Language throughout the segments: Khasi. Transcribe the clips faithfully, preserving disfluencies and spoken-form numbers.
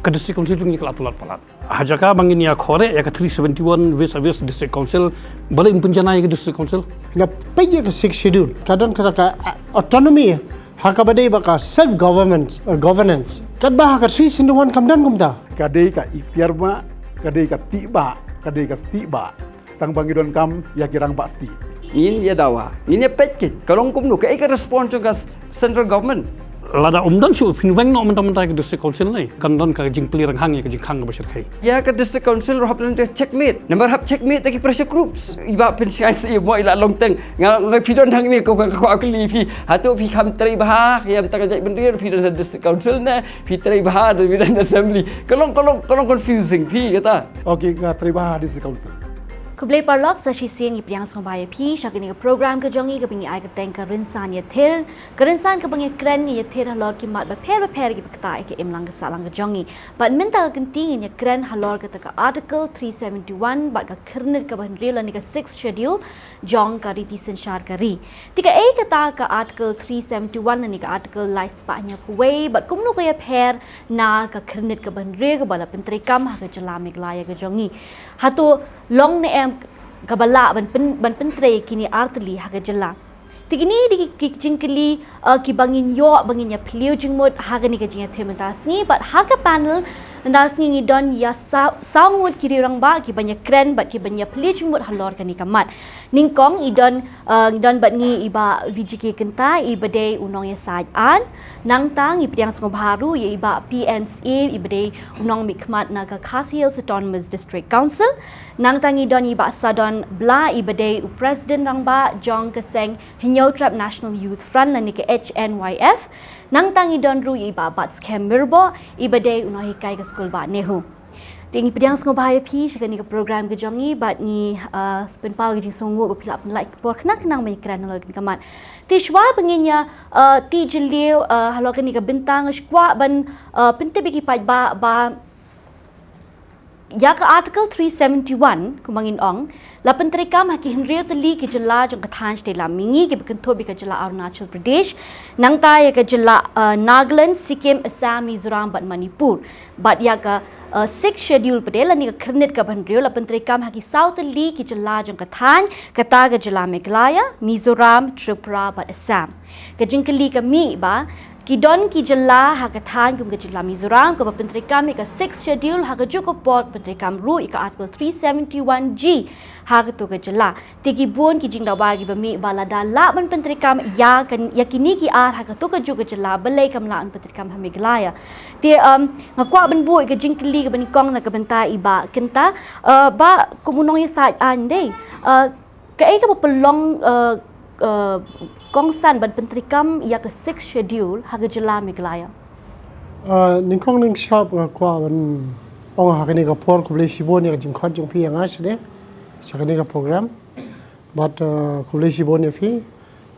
Ka District Council tu ngi ka la tlot palat. Ha jaka ba ngin ïa khreh ïa ka three seventy-one vis a vis District Council, balei ym pynjanai ïa ka District Council? Na page ïa ka Sixth Schedule ka don ka, ka autonomy, ha kaba dei ba ka self government, uh, governance. Katba ha ka three seventy-one kam don kumta. Ka dei ka ikhtiar ba, ka dei ka tih ba, ka dei ka stieh ba. Tang ba ngi donkam ïa ki rangbah stieh. Ngin ïa dawa, ngin ïa peit ki, ka long kumno, kaei ka response jong ka central government. Lada ym don shuh, phin weng noh mynta mynta ka District Council ne. Kan don ka jingplie ranghang ïa ka jingkhang kaba shyrkhei. Ïa ka District Council ruh hap don ka checkmate. Namar hap checkmate da ki pressure groups. I Bah Pynshngaiñ Syiem mo i la long teng. Nga, nga phi don hangne ko ka kwah kylli phi. Hato phi kham trei bha ïa bynta ka jaitbynriew, phi don ha District Council ne, phi trei bha da phi don assembly. Ka long, ka long, ka long confusing phi kata. Okay, nga trei bha ha District Council. Khublei paralok, sa shisien ngi pdiang sngewbha ïa phi sha kane ka program ka jong ngi kaba ngi ai kyrteng ka Rynsan Ïathir. Ka rynsan kaba ngi kren ngi ïathir halor ki mat bapher bapher kiba ktah ïa ka imlang ka sahlang ka jong ngi. Bad mynta ka kynti ngin ïa kren halor kata ka Article three seventy-one bad ka khyrnit kaba hynriew lane ka Sixth Schedule jong ka riti synshar ka ri. Te kaei kata ka Article three seventy-one lane ka Article lai spah hynñiew phew wei bad kumno ka ïapher na ka khyrnit kaba hynriew kaba la pyntreikam ha ka jylla Meghalaya ka jong ngi? Hato long ne em kaba lah ban pyn, ban pyntrei kine artylli ha ka jylla? Te kine dei ki, ki jingkylli, uh, kiba ngin ïoh ba ngin ïa phylliew jingmut ha kane ka jingïathir mynta sngi bad ha ka panel mynta sngi ngi don ïa saw, saw ngut ki riew rangbah kiban ïa kren bad kiban ïa phylliew jingmut halor kane ka mat. Nyngkong i don, uh, i don bad ngi i Bah V J K Kynta iba dei u nongïasaid aiñ. Nangta ngi pdiang sngewbha ruh ïa i Bah P N Syiem iba dei u nongmihkhmat na ka Khasi Hills Autonomous District Council. Nangta ngi don i Bah Sadon Blah iba dei u president rangbah jong ka seng Hynñiewtrep National Youth Front lane ka H N Y F. Nangta ngi don ruh i Bah Batskhem Myrboh iba dei u nonghikai ka skul Bah Nehu. Te ngi pdiang sngewbha ïa phi sha kane ka program ka jong ngi bad ngi, uh, pynpaw ka jingsngewnguh ba phi la pynlait por khnang khnang ban ïa kren halor kane ka mat. Te shuwa ba ngin ïa, uh, tih jylliew, uh, halor kane ka bynta nga kwah ban, uh, pyntip ïa ki paidbah ba ïa ka Article three seventy-one kumba ngin ong la pyntreikam ha ki hynriew tylli ki jylla jong ka thaiñ shatei lam mihngi kiba kynthup ïa ka jylla Arunachal Pradesh, nangta ïa ka jylla, uh, Nagaland, Sikkim, Assam, Mizoram bad Manipur. Bad ïa ka, uh, Sixth Schedule pat lane ka khyrnit kaba hynriew la pyntreikam ha ki saw tylli ki jylla jong ka thaiñ, kata ka jylla Meghalaya, Mizoram, Tripura bad Assam. Ka jingkylli ka mih ba ki don ki jylla ha ka thaiñ kum ka jylla Mizoram kaba pyntreikam ïa ka Sixth Schedule, ha kajuh ka por pyntreikam ruh ïa ka Article three seventy-one G ha kato ka jylla. Te ki bun ki jingdawa kiba mih ba lada lah ban pyntreikam ïa ka, ïa kine ki ar ha kato kajuh ka jylla, balei kam lah ban pyntreikam ha Meghalaya? Te, um, nga kwah ban buh ïa ka jingkylli kaba nyngkong na ka bynta i Bah Kynta, uh, ba kum u nongïasaid aiñ dei, uh, kaei kaba pynlong, uh, uh, kongsan ban pyntreikam ïa ka Sixth Schedule ha ka jylla Meghalaya? Uh, nyngkong nyngshap nga kwah ban ong ha kane ka por khublei shibun ïa ka jingkhot jong phi ïa nga sha ne, sha kane ka program. Bad, uh, khublei shibun ïa phi.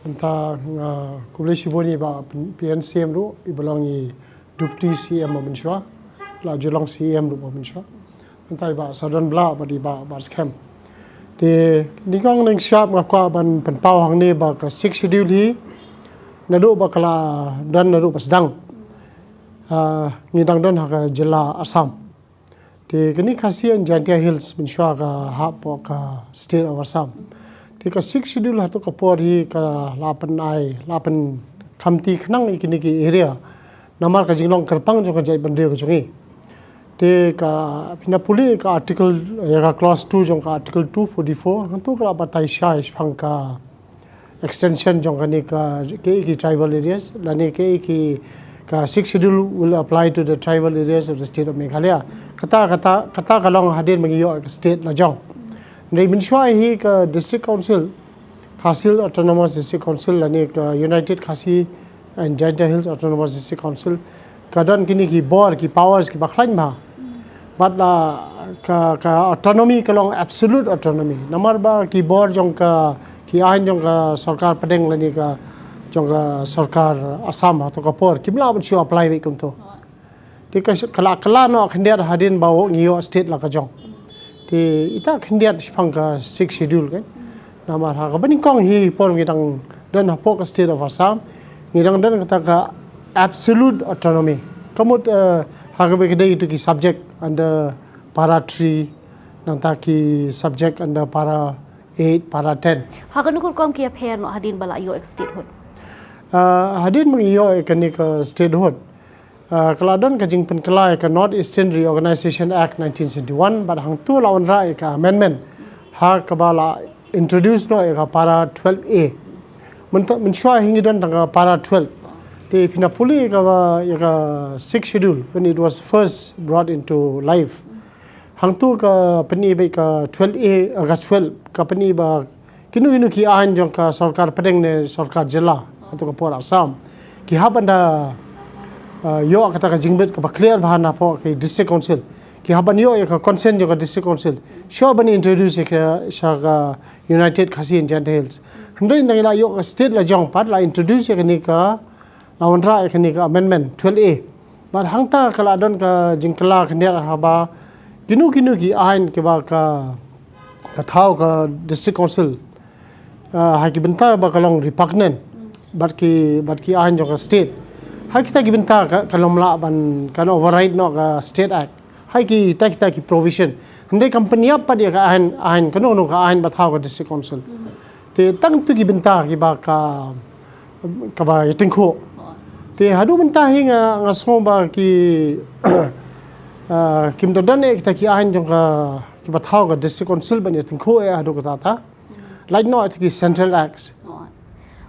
Nangta, uh, khublei shibun ïa i Bah P N Syiem ruh iba long i Deputy C M ba mynshuwa, la ju long C M ruh ba mynshuwa. Nangta i Bah Sadon Blah bad i Bah Batskhem. Te nyngkong nyngshap nga kwah ban pynpaw hangne ba ka Sixth Schedule hi naduh ba ka la don, naduh ba sdang, uh, ngi dang don ha ka jylla Assam. Te kane Khasi and Jaintia Hills mynshuwa ka hap hapoh ka state of Assam. Te ka Sixth Schedule hato ka por hi ka la pynai, la pynkhamti khnang ïa kine ki area namar ka jinglong kyrpang jong ka jaitbynriew ka jong ngi. Te ka, phin ïa pule ka article, ïa ka clause two jong ka Article two forty-four, hangto ka la batai shai shaphang ka extension jong kane ka, kaei ki tribal areas, lane kaei ki, ka Sixth Schedule will apply to the tribal areas of the state of Meghalaya. Kata, kata, kata ka long hadien ba ngi ïoh ka state la jong. Hynrei mynshuwa hi ka District Council, Khasi Hills Autonomous District Council lane ka United Khasi and Jaintia Hills Autonomous District Council, ka don kine ki bor, ki powers kiba khlaiñ bha. Bad la ka, ka autonomy ka long absolute autonomy. Namar ba ki bor jong ka, ki aiñ jong ka sorkar pdeng lane ka, jong ka sorkar Assam hato ka por kim lah ban shu apply beit kumto. Te ka, ka la, ka la noh khyndiat hadien ba ngi ïoh state la ka jong. Te ita khyndiat shaphang ka Sixth Schedule kan. Namar ha kaba nyngkong hi por ngi dang don hapoh ka state of Assam, ngi dang don kata ka absolute autonomy. Ka mut, eh, Ha kaba ki dei tu ki subject under para three, nangta ki subject under para eight, para ten. Ha kano ka rukom ki ïapher noh hadien ba la ïoh ïa ka statehood? Ah, hadien ba ngi ïoh ïa kane ka statehood, ah, ka la don ka jingpynkylla ïa ka North Eastern Reorganization Act nineteen seventy-one, bad hangto la wanrah ïa ka amendment ha kaba la introduce noh ïa ka para twelve A. Mynta, mynshuwa hi ngi don tang ka para twelve. Te phi na pule ïa ka, ïa ka sixth schedule when it was first brought into life. Hangto ka pyni ba ka twelve A, ka twelve, ka pyni ba kino kino ki aiñ jong ka sorkar pdeng ne sorkar jylla, hangto ka por Assam, ki hap ban da, uh, ïoh kata ka jingbit kaba clear bha napoh ki district council. Ki hap ban ïoh ïa ka consent jong ka district council. Shuwa ban introduce ïa ka sha ka United Khasi and Jaintia Hills. Hynrei ngi la ïoh ka state la jong pat la introduce ïa kane ka, la wanrah ïa kane ka amendment twelve A. Bad hangta ka la don ka jingkylla khyndiat haba kino kino ki aiñ kiba ka, ka thaw ka district council, ah, ha ki bynta ba ka long repugnant bad ki, bad ki aiñ jong ka state. Ha kita ki bynta ka, ka long lah ban, kan override noh ka State Act ha kita kita ki provision. Hynrei kam pynïap pat ïa ka aiñ, aiñ kano kano ka aiñ ba thaw ka district council. Te tang tu ki bynta kiba ka, kaba ïatyngkhuh. Te haduh mynta hi nga, nga sngew ba ki, ah, kim da don eh kita ki aiñ jong ka, kiba thaw ka district council ban ïatyngkhuh eh haduh katta katta. Lait noh ïa ki Central Acts. Oh.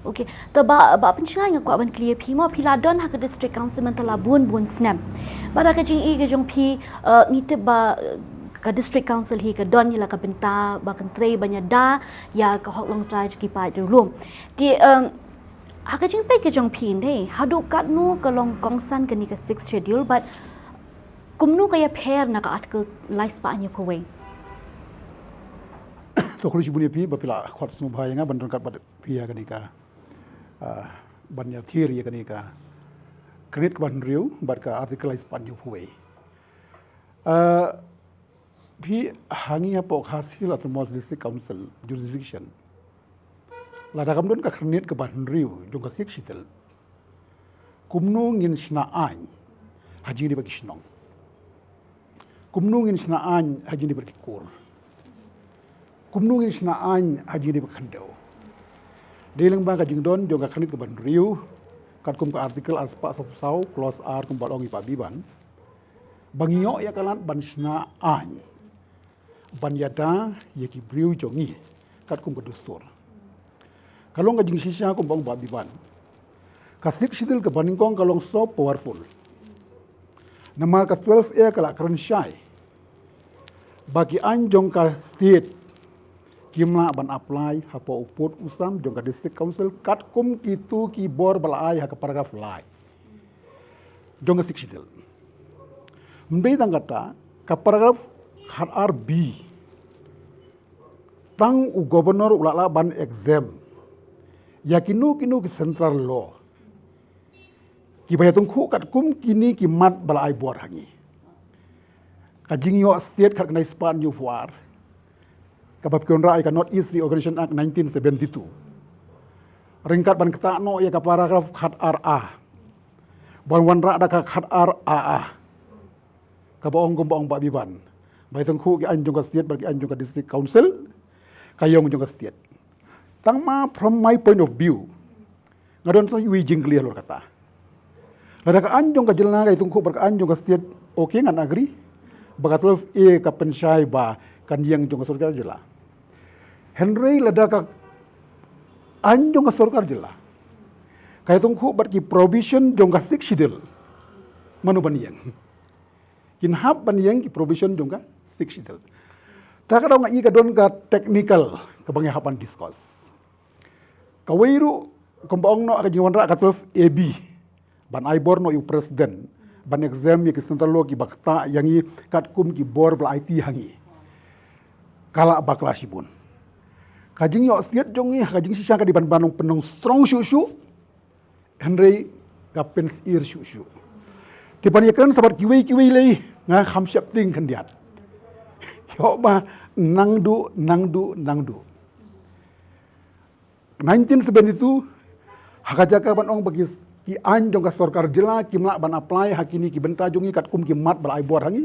Okay. Te Bah, Bah Pynshngaiñ, nga kwah ban kylli ïa phi mo, phi la don ha ka District Council mynta la bun bun snem. Bad ha ka jingïohi ka jong phi, eh, ngi tip ba, eh, ka District Council hi ka don ïa la ka bynta ba kan trei ban ïada ïa ka hok longtrai jong ki paid riewlum. Te, em, ha ka jingpeit ka jong phi, ynda haduh katno ka long kongsan kane ka Sixth Schedule, bad kumno ka ïapher na ka Article lai spah hynñiew phew wei? To khublei shibun ïa phi ba phi la khot sngewbha ïa nga ban don ryngkat bad phi ha kane ka, ah, ban ïathir ïa kane ka khyrnit kaba hynriew bad ka Article lai spah hynñiew phew wei. Ah, phi, ha ngi hapoh Khasi Hills Autonomous District Council jurisdiction, lada kam don ka khyrnit kaba hynriew jong ka Sixth Schedule, kumno ngin shna aiñ ha jingdei bad ki shnong? Kumno ngin shna aiñ ha jingdei bad ki kur? Kumno ngin shna aiñ ha jingdei bad ki khyndew? Dei lyngba ka jingdon jong ka khyrnit kaba hynriew, katkum ka Article ar spah saw phew saw, Clause ar, kumba la ong i Bah Biban, ba ngi ïoh ïa ka lad ban shna aiñ ban ïada ïa ki briew jong ngi katkum ka dustur. Ka long ka jingshisha, kumba ong Bah Biban, ka Sixth Schedule kaba nyngkong ka long so powerful. Namar ka twelve A ka la kren shai ba ki aiñ jong ka state kim lah ban apply hapoh u pud u sam jong ka District Council katkum kito ki bor ba la ai ha ka paragraph lai jong ka Sixth Schedule. Ym dei tang kata, ka paragraph khat ar B, tang u governor u lah lah ban exempt ïa kino kino ki central law kiba ïatyngkhuh katkum kine ki mat ba la ai bor ha ngi. Ka jingïoh state khatkhyndai spah hynñiew phew ar, kaba phi wanrah ïa ka North East Reorganization Act nineteen seventy-two, ryngkat ban ktah noh ïa ka paragraph khat ar A, ban wanrah da ka khat ar A A, kaba ong kumba ong Bah Biban, ba ïatyngkhuh ki aiñ jong ka state bad ki aiñ jong ka District Council, ka ïong jong ka state. Tang ma, from my point of view, nga don sa iwei i jingkylli halor kata. Lada ka aiñ jong ka jylla ka ïatyngkhuh bad ka aiñ jong ka state, okay, ngan agree ba ka twelve A ka pynshai ba kan ïeng jong ka sorkar jylla. Hynrei lada ka aiñ jong ka sorkar jylla ka ïatyngkhuh bad ki provision jong ka Sixth Schedule, mano ban ïeng? Kin hap ban ïeng ki provision jong ka Sixth Schedule. Ta ka daw nga i ka don ka technical kaba ngi hap ban discuss. Kawei ruh, kumba ong noh ka jingwanrah ka twelve A B, ban ai bor noh ïa u president ban exempt ïa ki central law kiba ktah ïa ngi katkum ki bor ba la aiti ha ngi, ka lah bakla shibun. Ka jingïoh state jong ngi, ka jingshisha ka dei ban, ban pynlong strong shuh shuh, hynrei ka pynsyier shuh shuh. Te ban ïakren sa bad kiwei kiwei lei, nga kham sheptieng khyndiat. Ïoh ba nangduh, nangduh, nangduh. Nineteen seventy-two, ha ka jaka ban ong ba ki ki aiñ jong ka sorkar jylla kim lah ban apply ha kine ki bynta jong ngi katkum ki mat ba la ai bor ha ngi.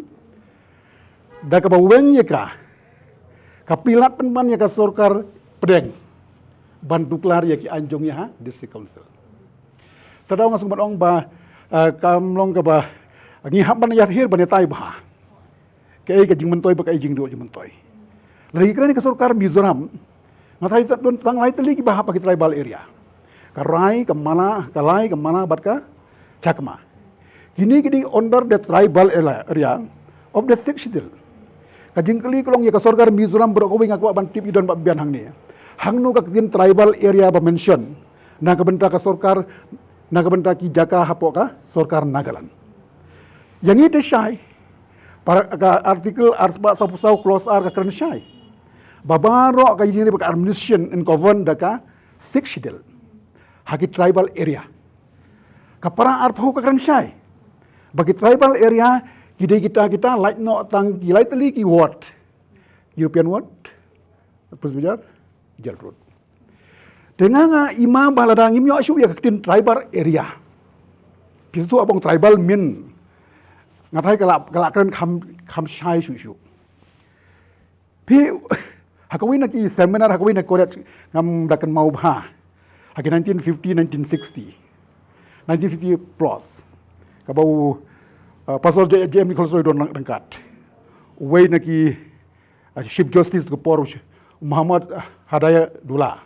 Da kaba weng ïa ka, ka pynlait pynban ïa ka sorkar pdeng ban tuklar ïa ki aiñ jong ngi ha District Council. Te da nga sngewbha ban ong ba, eh, kam long kaba ngi hap ban ïathir ban ïatai bha kaei ka jingmyntoi bad kaei jingduh jingmyntoi. Lada ngi kren ïa ka sorkar Mizoram, nga tharai don tang lai tylli kiba hap ha ki tribal area. Ka Rai, ka Mala, ka Lai, ka Mala bad ka Chakma. Kine ki dei under the tribal area of the Sixth Schedule. Ka jingkylli ka long ïa ka sorkar Mizoram baroh kawei, nga kwah ban tip ïa don bad biang hangne. Hangno ka ktien tribal area ba mention na ka bynta ka sorkar, na ka bynta ki jaka hapoh ka sorkar Nagaland? Ïa ngi te shai, para ka article ar spah saw phew saw clause ar ka kren shai ba baroh ka ïing ba ka administration yn govern da ka Sixth Schedule ha ki tribal area. Ka para arphew ka kren shai ba ki tribal area ki dei kita, kita lait noh tang ki lai tylli ki ward: European Ward, Police Bazar, Jail Road. Te nga, nga ïohi ba lada ngim ïoh shuh ïa ka ktien tribal area, phi sngewthuh ba ong tribal mean, nga tharai ka la, ka la kren kham, kham shai shuh shuh. Phi, ha kawei na ki seminar, ha kawei na ki college, ngam da kynmaw bha, ha ki nineteen fifty, nineteen sixty, nineteen fifty plus, kaba u, uh, Pastor J M Nichols u don ryngkat. Uwei na ki, uh, Chief Justice ka por, Muhammad Hidayatullah,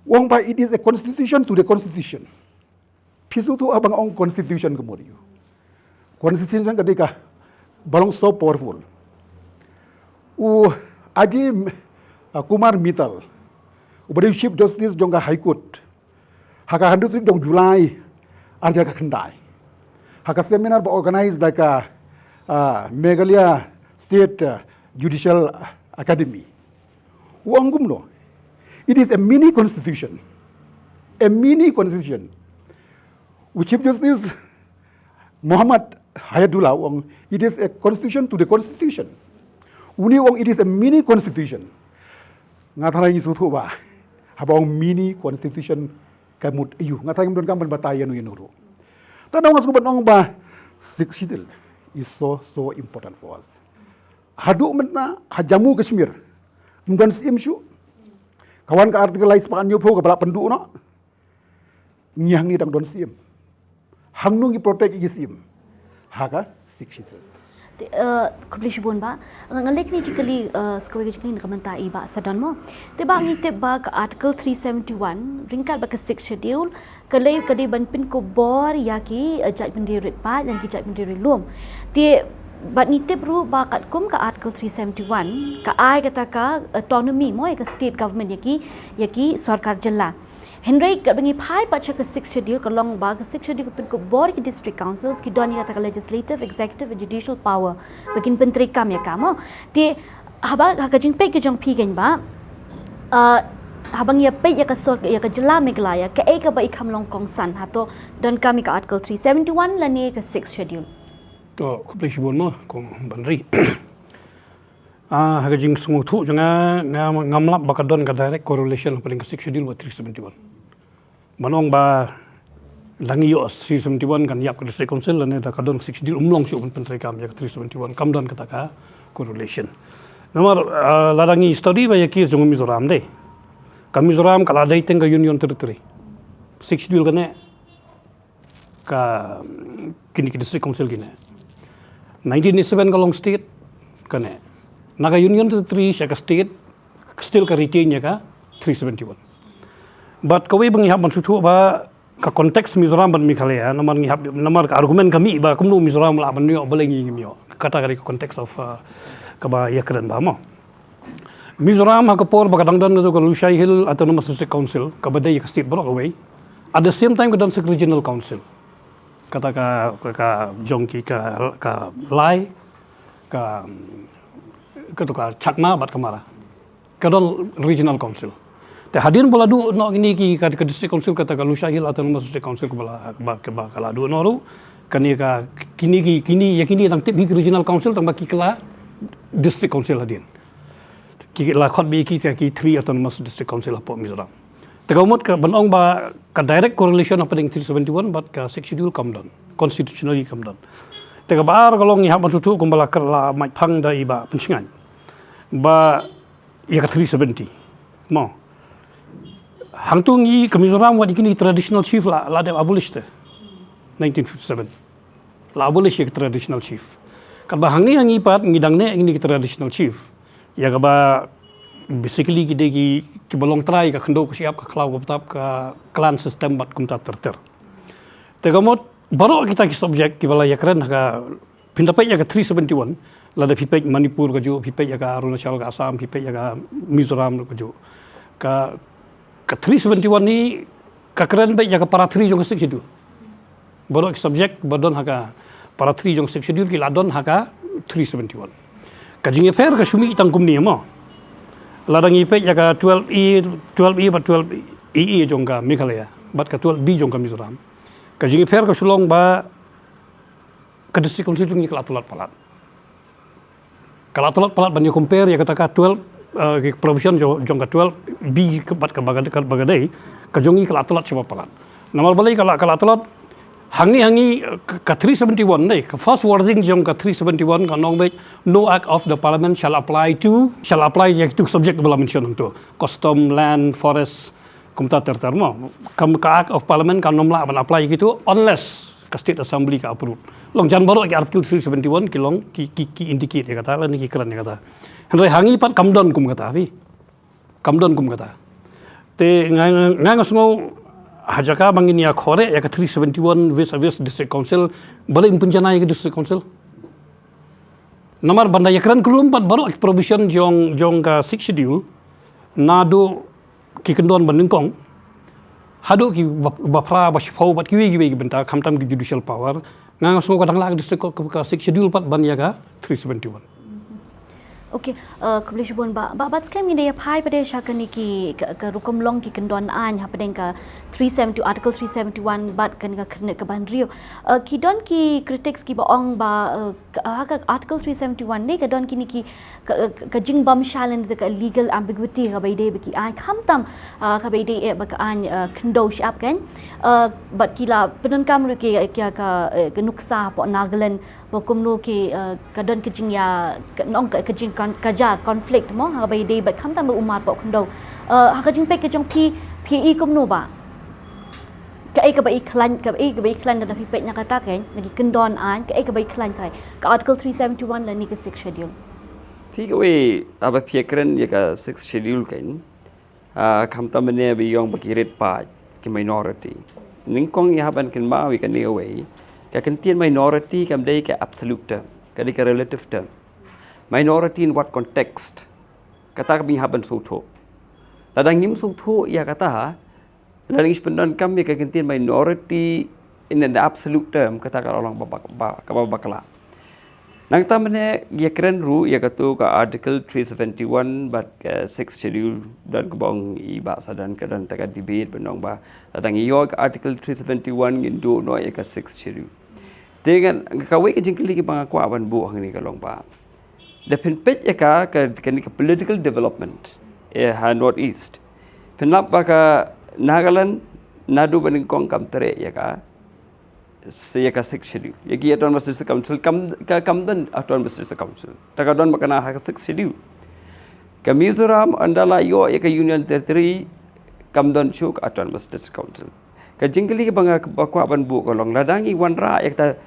u ong ba it is a constitution to the constitution. Phi sngewthuh ba nga ong constitution ka mut ïa u? Constitution ka dei kaba long so powerful. U Ajay, uh, Kumar Mittal, uba dei Chief Justice jong ka High Court, ha ka hynriew tarik jong July ar hajar khyndai, ha ka seminar ba organize da ka, uh, Meghalaya State, uh, Judicial Academy, u ong kumno? It is a mini constitution. A mini constitution. U Chief Justice Muhammad Hidayatullah u ong, it is a constitution to the constitution. Une u ong, it is a mini constitution. Nga tharai ngi sngewthuh ba haba ong mini constitution ka mut ïa u. Nga tharai ngim donkam ban batai ïano ïano ruh. Te da nga sngewbha ban ong ba Sixth Schedule is so, so important for us. Haduh mynta ha Jammu Kashmir ym don syiem shuh. Ka wan ka article lai spah hynñiewphew kaba la pynduh noh. Ngi hangne dang don syiem. Hangno ngi protect ïa ki syiem? Ha ka Sixth Schedule. Te, eh, khublei shibun bah. Nga, nga leh kine ki jingkylli, eh, sa kawei ka jingkylli na ka bynta i Bah Sadon mo. Te bah ngi tip ba ka Article three seventy-one ryngkat bad ka Sixth Schedule, ka lei ka dei ban pynkupbor ïa ki, eh, jaitbynriew rit paid lane ki jaitbynriew rit lum. Te bad ngi tip ruh ba katkum ka Article three seventy-one ka ai kata ka autonomy mo ïa ka state government, ïa ki, ïa ki sorkar jylla. Hynrei katba ngi phai pat sha ka Sixth Schedule ka long ba ka Sixth Schedule ka pynkupbor ïa ki district councils, ki don ïa kata ka legislative, executive and judicial power ba kin pyntreikam ïa ka mo. Te haba, ha ka jingpeit ka jong phi keiñ bah, ah, haba ngi ïa peit ïa ka sor, ïa ka jylla Meghalaya, kaei kaba i kham long kongsan, hato donkam ïa ka Article three seventy-one lane ka Sixth Schedule? To, khublei shibun mo, kong Banri. Ah, ha ka jingsngewthuh jong nga, nga, ngam lap ba ka don ka direct correlation hapdeng ka Sixth Schedule bad three seventy-one. Ban ong ba lada ngi ïoh three seventy-one kan ïap ka District Council, lane da ka don Sixth Schedule, um long shuh ban pyntreikam ïa ka three seventy-one, kam don kata ka correlation. Namar, ah, lada ngi study ba ïa ki jong Mizoram de, ka Mizoram ka la dei teng ka Union Territory. Sixth Schedule kane, ka, kine ki District Council kine. Nineteen eighty-seven ka long state, kane. Na ka Union Territory sha ka state, still ka retain ïa ka three seventy-one. But kawei ba ngi hap ban sngewthuh ba ka context Mizoram bad Meghalaya, namar ngi hap, namar ka argument ka mih ba kumno Mizoram lah ban ïoh balei ngi ngim ïoh. Kata ka dei ka context of, uh, kaba ïakren ba mo. Mizoram ha ka por ba ka dang don ka Lushai Hill Autonomous District Council, kaba dei ka state baroh kawei. At the same time ka don sha ka regional council. Kata ka, ka, ka jong ki ka, ka Lai, ka, kato ka Chakma bad ka Mara. Ka don regional council. Te hadien ba la duh noh kine ki ka, ka District Council, kata ka Lushai Hill Autonomous District Council kaba la, kaba, kaba ka la duh noh ruh. Kane ka, kine ki, kine, ïa kine dang tip hi ka regional council tang ba ki kylla District Council hadien. Ki la khot beit ïa ki, ki three Autonomous District Council hapoh Mizoram. Te ka mut ka ban ong ba ka direct correlation hapdeng three seventy-one bad ka Sixth Schedule kam don, constitutionally kam don. Te kaba ar ka long ngi hap ban sngewthuh kumba la kyrla mait phang da i Bah Pynsngain ba ïa ka three seventy. Mo. Hangtu ngi ka Mizoram wat ïa kine traditional chief la, la dep abolish te. nineteen fifty-seven. La abolish ïa ka traditional chief. Katba hangne hangne pat ngi dang neh ïa kine ki traditional chief. Ïa kaba basically ki dei ki, kiba long trai ka khyndew ka shyiap ka khlaw ka btap ka clan system bad kumta ter ter. Te ka mut baroh kita ki subject kiba la ïakren ha ka, phin da peit ïa ka three seventy-one, lada phi peit Manipur kajuh, phi peit ïa ka Arunachal, ka Assam, phi peit ïa ka Mizoram kajuh. Ka, ka three seventy-one ni ka kren beit ïa ka para three jong ka Sixth Schedule. Baroh ki subject ba don ha ka para three jong Sixth Schedule ki la don ha ka three seventy-one. Ka jingïapher ka shu mih tang kumne mo. Lada ngi peit ïa ka twelve A, twelve A bad twelve A A jong ka Meghalaya bad ka twelve B jong ka Mizoram. Ka jingïapher ka shu long ba ka District Council jong ngi ka la tlot palat. Ka la tlot palat ban ïa compare ïa kata ka twelve, eh, ki provision jong, jong ka twelve B ka bad kaba ka, kaba ka dei, ka jong ngi ka la tlot shibun palat. Namar balei ka la, ka la tlot, hangne hangne, eh, ka, ka three seventy-one dei, ka first wording jong ka three seventy-one kan ong beit, "No act of the parliament shall apply to," shall apply ïa kitu subject ba la mention hangtu. Custom, land, forest, kumta ter ter mo. Kam ka act of parliament kan ym lah ban apply ïa kitu unless ka state assembly ka approve. Long jan baroh ki article three seventy-one ki long ki, ki, ki indicate ïa kata lane ki kren ïa kata. Hynrei ha ngi pat kam don kum kata phi. Kam don kum kata. Te nga, nga, nga sngew ha jaka ba ngin ïa khore ïa ka three seventy-one vis a vis district council, balei ym pynjanai ïa ka district council. Namar ban da ïakren khlem pat baroh ki provision jong, jong ka Sixth Schedule, naduh ki kyndon ba nyngkong haduh ki ba, ba phra, ba shiphew bad kiwei kiwei ki bynta, khamtam ki judicial power, nga, nga sngew ka dang lah ka district, ka, ka Sixth Schedule pat ban ïa ka three seventy-one. Okay, uh, khublei shibun Bah. Bah, bad skhem ngi da ïa phai pat sha kane ki ka, ka rukom long ki kyndon aiñ hapdeng ka three seventy, Article three seventy-one bad kane ka khyrnit kaba hynriew. Uh, ki don ki critics kiba ong ba, uh, ka, ha ka Article three seventy-one ne ka don kine ki ka, ka, ka jingbymshai lane ka legal ambiguity kaba ïadei bad ki aiñ khamtam, ah, kaba ïadei eh bad ka aiñ, ah, khyndew shyiap kan. Ah, bad ki la pyndonkam ruh ki, ki ka, eh, ka nuksa hapoh Nagaland ba kumno ki, ah, ka don ka jingïa, ka nong ka, ka jing kon-, ka ja conflict mo, ha kaba ïadei bad khamtam bad u marpoh khyndew. Ah, ha ka jingpeit ka jong phi, phi i kumno Bah? Kaei kaba i khlaiñ, kaei kaba i khlaiñ lada phi peit na kata kan, na ki kyndon aiñ, kaei kaba i khlaiñ trai, ka Article three seventy-one lane ka Sixth Schedule? Phi kawei, haba phi ïakren ïa ka Sixth Schedule kan, ah, khamtam mynne ba ïong ba ki rit paid, ki minority. Nyngkong ïa hap ban kynmaw ïa kane kawei, ka kyntien minority kam dei ka absolute term, ka dei ka relative term. Minority in what context? Kata kaba ngi hap ban sngewthuh. Lada ngim sngewthuh ïa kata, lada ngi shu pyndonkam ïa ka kyntien minority in an absolute term, kata ka la long ba, ba, ba, kaba bakla. Nangta mynne ngi ïakren ruh ïa katu ka Article three seventy-one bad ka Sixth Schedule, don kaba ong i Bah Sadon ka don ta ka debate ban ong ba lada ngi ïoh ka Article three seventy-one ngin duh noh ïa ka Sixth Schedule. Te ngan, kawei ka jingkylli kaba nga kwah ban buh hangne ka long ba, da phin peit ïa ka, ka, kane ka political development eh ha North East, phin lap ba ka Nagaland naduh ba nyngkong kam treh ïa ka, ïa ka Sixth Schedule. Ïa ki Autonomous District Council kam, ka, kam don Autonomous District Council. Ta ka don ba kane ha ka Sixth Schedule. Ka Mizoram ynda la ïoh ïa ka Union Territory kam don shuh ka Autonomous District Council. Ka jingkylli kaba nga, ba kwah ban buh ka long, lada ngi wanrah ïa kata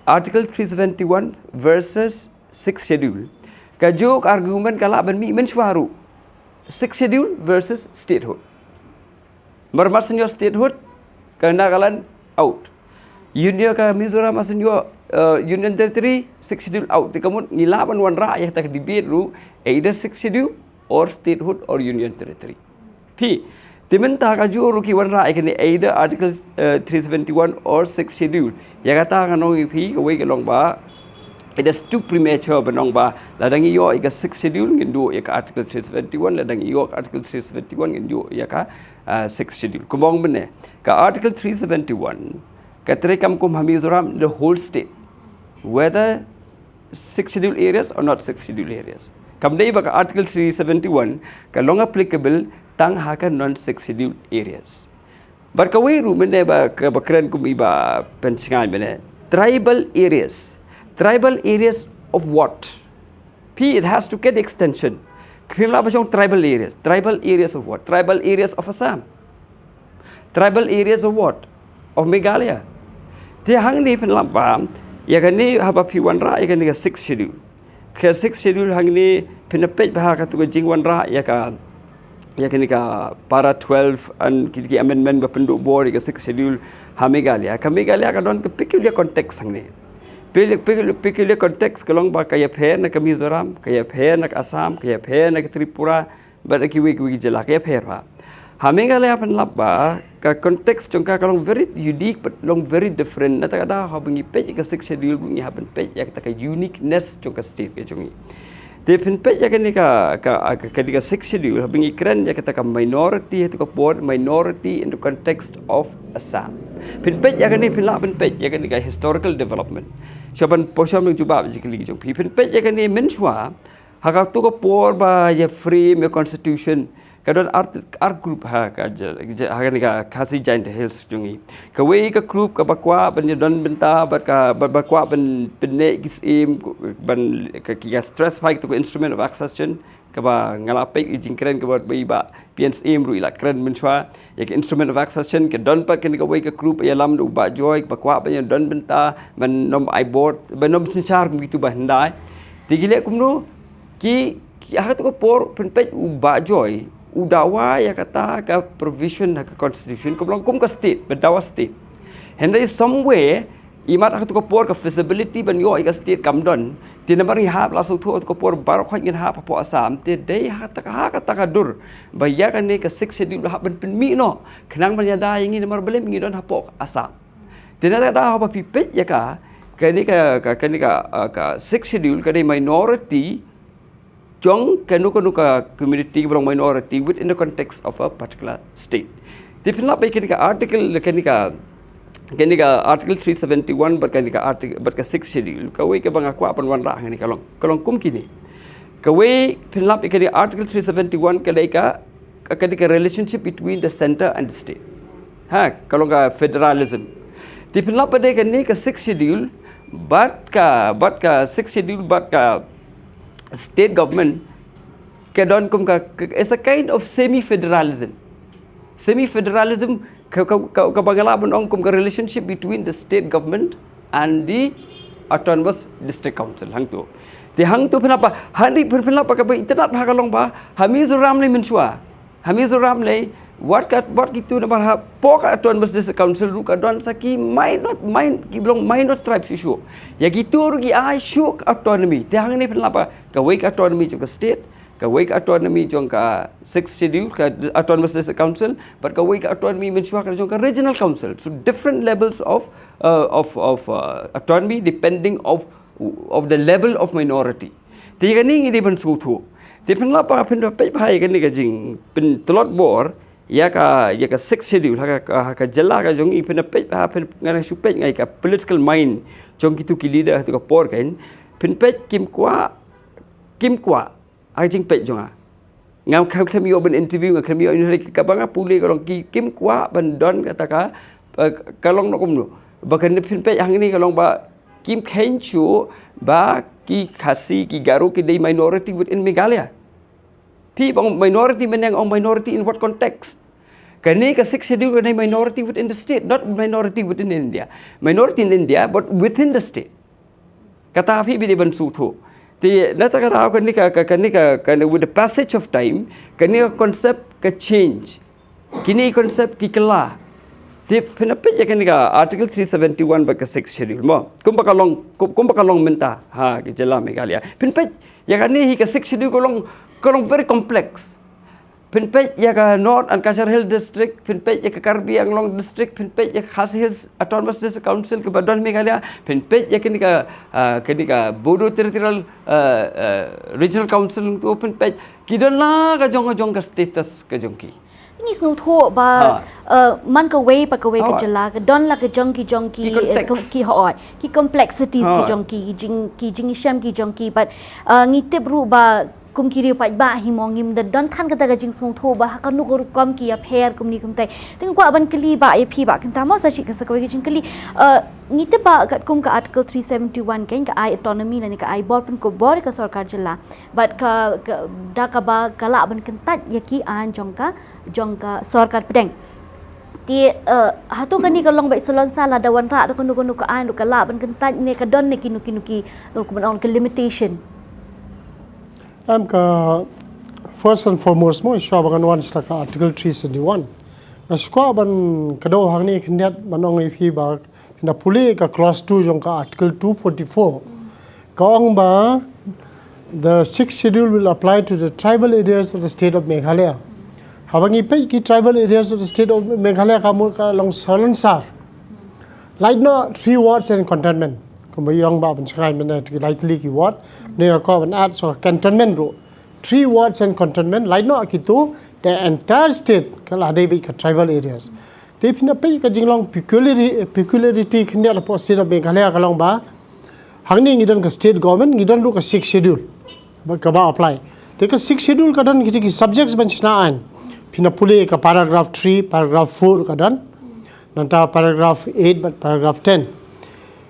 Article three seventy-one versus Sixth Schedule, kajuh ka argument ka lah ban mih mynshuwa ruh. Sixth Schedule versus statehood. Mar mar shu ïoh statehood, ka Nagaland out. Union, ka Mizoram mar shu ïoh, eh, Union Territory, Sixth Schedule out. Te ka mut ngi lah ban wanrah ïa kata ka debate ruh, either Sixth Schedule or statehood or Union Territory. Phi, te mynta kajuh ruh ki wanrah ïa kane either Article, eh, three seventy-one or Sixth Schedule. Ïa kata ngan ong ïa phi kawei ka long ba, it is too premature ban ong ba lada ngi ïoh ïa ka Sixth Schedule ngin duh ïa ka Article three seventy-one, lada ngi ïoh ka Article three seventy-one ngin duh ïa ka, eh, Sixth Schedule. Kumba ong mynne, ka Article three seventy-one ka treikam kum ha Mizoram, the whole state, whether Sixth Schedule areas or not Sixth Schedule areas. Kam dei ba ka Article three seventy-one ka long applicable tang ha ka non six schedule areas. Bad kawei ruh mynne ba ka ba kren kum i ba pynshngaiñ mynne. Tribal areas. Tribal areas of what? Phi, it has to get extension. Phim lah ba shong tribal areas. Tribal areas of what? Tribal areas of Assam. Tribal areas of what? Of Meghalaya. Te hangne phin lah ba ïa kane haba phi wanrah ïa kane ka six schedule. Ka six schedule hangne phin peit ba ha katu ka jingwanrah ïa ka ïa kane ka para twelve and ki, ki amendment ba pynduh bor ïa ka six schedule ha Meghalaya. Ka Meghalaya ka don ka peculiar context hangne. Peculiar, peculiar, peculiar context ka long ba ka ïapher na ka Mizoram, ka ïapher na ka Assam, ka ïapher na ka Tripura, bad kiwei kiwei ki jylla ka ïapher ba. Ha Meghalaya phin lap ba ka context jong ka ka long very unique bad long very different. Na kata ka daw haba ngi peit ïa ka six schedule ngi hap ban peit ïa kata ka uniqueness jong ka state ka jong ngi. Te phin peit ïa kane ka ka ka, ka, ka six schedule haba ngi kren ïa kata ka minority, ïa kata ka por minority in the context of Assam. Phin peit ïa kane phin lah ban peit ïa kane ka historical development. Sha ban por sha ban jubab jingkylli jong phi. Phin peit ïa kane mynshuwa ha katu ka por ba ïa frame ïa constitution ka don ar, ar group ha ka ja, ja, ha kane ka Khasi Jaintia Hills jong ngi. Kawei ka group kaba kwah ban ïa don bynta bad ka ba, ba kwah ban pynneh ki syiem ban ka ki ka stress pha katu ka instrument of accession kaba nga la peit jingkren kaba ba i ba P N Syiem ruh i la kren mynshuwa ïa ka instrument of accession ka don pat kane kawei ka group ïalam da u Bah Joy ba kwah ban ïa don bynta ban nym ai bor ban nym synshar kum kitu ba hyndai. Te ki leh kumno ki, ki ha katu ka por phin peit u Bah Joy u dawa ïa kata ka provision ha ka constitution ka long kum ka state ba dawa state. Hynrei somewhere imat ha katu ka por ka feasibility ban ïoh ïa ka state kam don. Te namar ngi hap la sngewthuh ha katu ka por baroh khoit ngin hap hapoh Assam te dei ha kata ka, ha kata ka dur ba ïa kane ka six schedule hap ban pynmih noh khnang ban ïada ïa ngi namar balei ngi don hapoh Assam. Te na kata ka daw haba phi peit ïa ka kane ka, ka kane ka, uh, ka six schedule ka dei minority jong kano kano ka community kaba long minority within the context of a particular state. Te phin lap ba ïa kane ka article kane ka kane ka article three seventy-one bad kane ka article bad ka six schedule kawei kaba nga kwah ban wanrah hangne ka long ka long kum kine. Kawei phin lap ïa kane ka article three seventy-one ka dei ka ka, ka dei ka relationship between the center and the state. Ha, ka long ka federalism. Te phin lap ba dei kane ka six schedule bad ka bad ka six schedule bad ka state government ka don kum ka, ka is a kind of semi federalism. Semi federalism ka, ka, ka, kaba nga lah ban ong kum ka relationship between the state government and the autonomous district council hangtu. Te hangtu phin lap ba hangne phin lap ba kaba itynnad ha ka long ba ha Mizoram ne mynshuwa ha Mizoram lei wat ka wat kitu namar hapoh ka autonomous district council ruh ka don sa ki minor min ki ba long minor tribe shuh shuh. Ïa kitu ruh ki ai shuh ka autonomy. Te hangne phin lap ba kawei ka autonomy jong ka state, kawei ka autonomy jong ka sixth schedule ka autonomous district council, bad kawei ka autonomy mynshuwa ka jong ka regional council. So different levels of uh, of of uh, autonomy depending of of the level of minority. Te ïa kane ngi dei ban sngewthuh. Te phin lap ba phin peit ba ïa kane ka jingpyntlot bor ïa ka ïa ka sixth schedule ha ka ha ka jylla ka jong ngi phin peit ba phin ngan shu peit ngai ka political mind jong kitu ki leader ha tu ka por kan phin peit kim kwah kim kwah ha ka jingpeit jong nga. Ngam khlem ïoh ban interview nga khlem ïoh interview kaba nga pule ka long ki kim kwah ban don kata ka eh, ka long noh kumno. Ba kan phin peit hangne ka long ba kim kheiñ shuh ba ki Khasi ki Garo ki dei minority within Meghalaya. Phi ba ong minority mynne ong minority in what context? Kane ka sixth schedule ka dei minority within the state, not minority within India. Minority in India but within the state. Kata phi ba dei ban sngewthuh. Te na kata ka daw kane ka kane ka kane with the passage of time kane ka concept ka change. Kine concept ki kylla. Te phin peit ïa kane ka article three seventy-one bad ka sixth schedule mo. Kumba ka long kumba ka long mynta ha ka jylla Meghalaya. Phin peit ïa kane hi ka sixth schedule ka long ka long very complex. Phin peit ïa ka North and Cachar Hill District, phin peit ïa ka Karbi Anglong District, phin peit ïa ka Khasi Hills Autonomous District Council kaba don Meghalaya, phin peit ïa kane ka ah, kane ka Bodo Territorial ah, ah, Regional Council tu phin peit ki don la ka jong ka jong ka status ka jong ki. Ngi sngewthuh ba uh, man kawei pat kawei ka jylla ka don la ka jong ki jong ki ki hoi ki complexities ki jong ki jing ki jingïashem ki jong ki but uh, ngi tip ruh ba kum ki riew paidbah hi mo, ngim da don than kata ka jingsngewthuh ba ha kano ka rukom ki ïapher kumne kumtai. Te nga kwah ban kylli ba ïa phi Bah Kynta mo, sa shi ka sa kawei ka jingkylli. Eh, ngi tip ba katkum ka Article three seventy-one kein ka ai autonomy lane ka ai bor pynkup bor ïa ka sorkar jylla. Bad ka, ka da kaba ka lah ban kyntait ïa ki aiñ jong ka, jong ka sorkar pdeng. Te, eh, hato kane ka long beit salonsar lada wanrah da kano kano ka aiñ ruh ka lah ban kyntait ne ka don ne kino kino ki, eh, kumno ka limitation. Em, ka first and foremost mo, shuwa ba ngan wan sha ka Article three seventy-one, nga shu kwah ban kdew hangne khyndiat ban ong ïa phi ba phin da pule ka clause two jong ka Article two forty-four, ka ong ba the sixth schedule will apply to the tribal areas of the state of Meghalaya. Haba ngi peit ki tribal areas of the state of Meghalaya ka mut ka long salonsar. Lait noh three wards and cantonment. Kumba i ong Bah Pynshngaiñ mynne, ki lai tylli ki ward. Nga kwah ban add sa cantonment ruh. Three wards and cantonment, lait noh kito, the entire state ka la dei beit ka tribal areas. Te phin da peit ka jinglong peculiari-, peculiarity khyndiat hapoh state of Meghalaya ka long ba hangne ngi don ka state government, ngi don ruh ka sixth schedule ba, kaba apply. Te ka sixth schedule ka don kito ki subjects ban shna aiñ. Phin da pule ka paragraph three, paragraph four ka don. Nangta paragraph eight bad paragraph ten.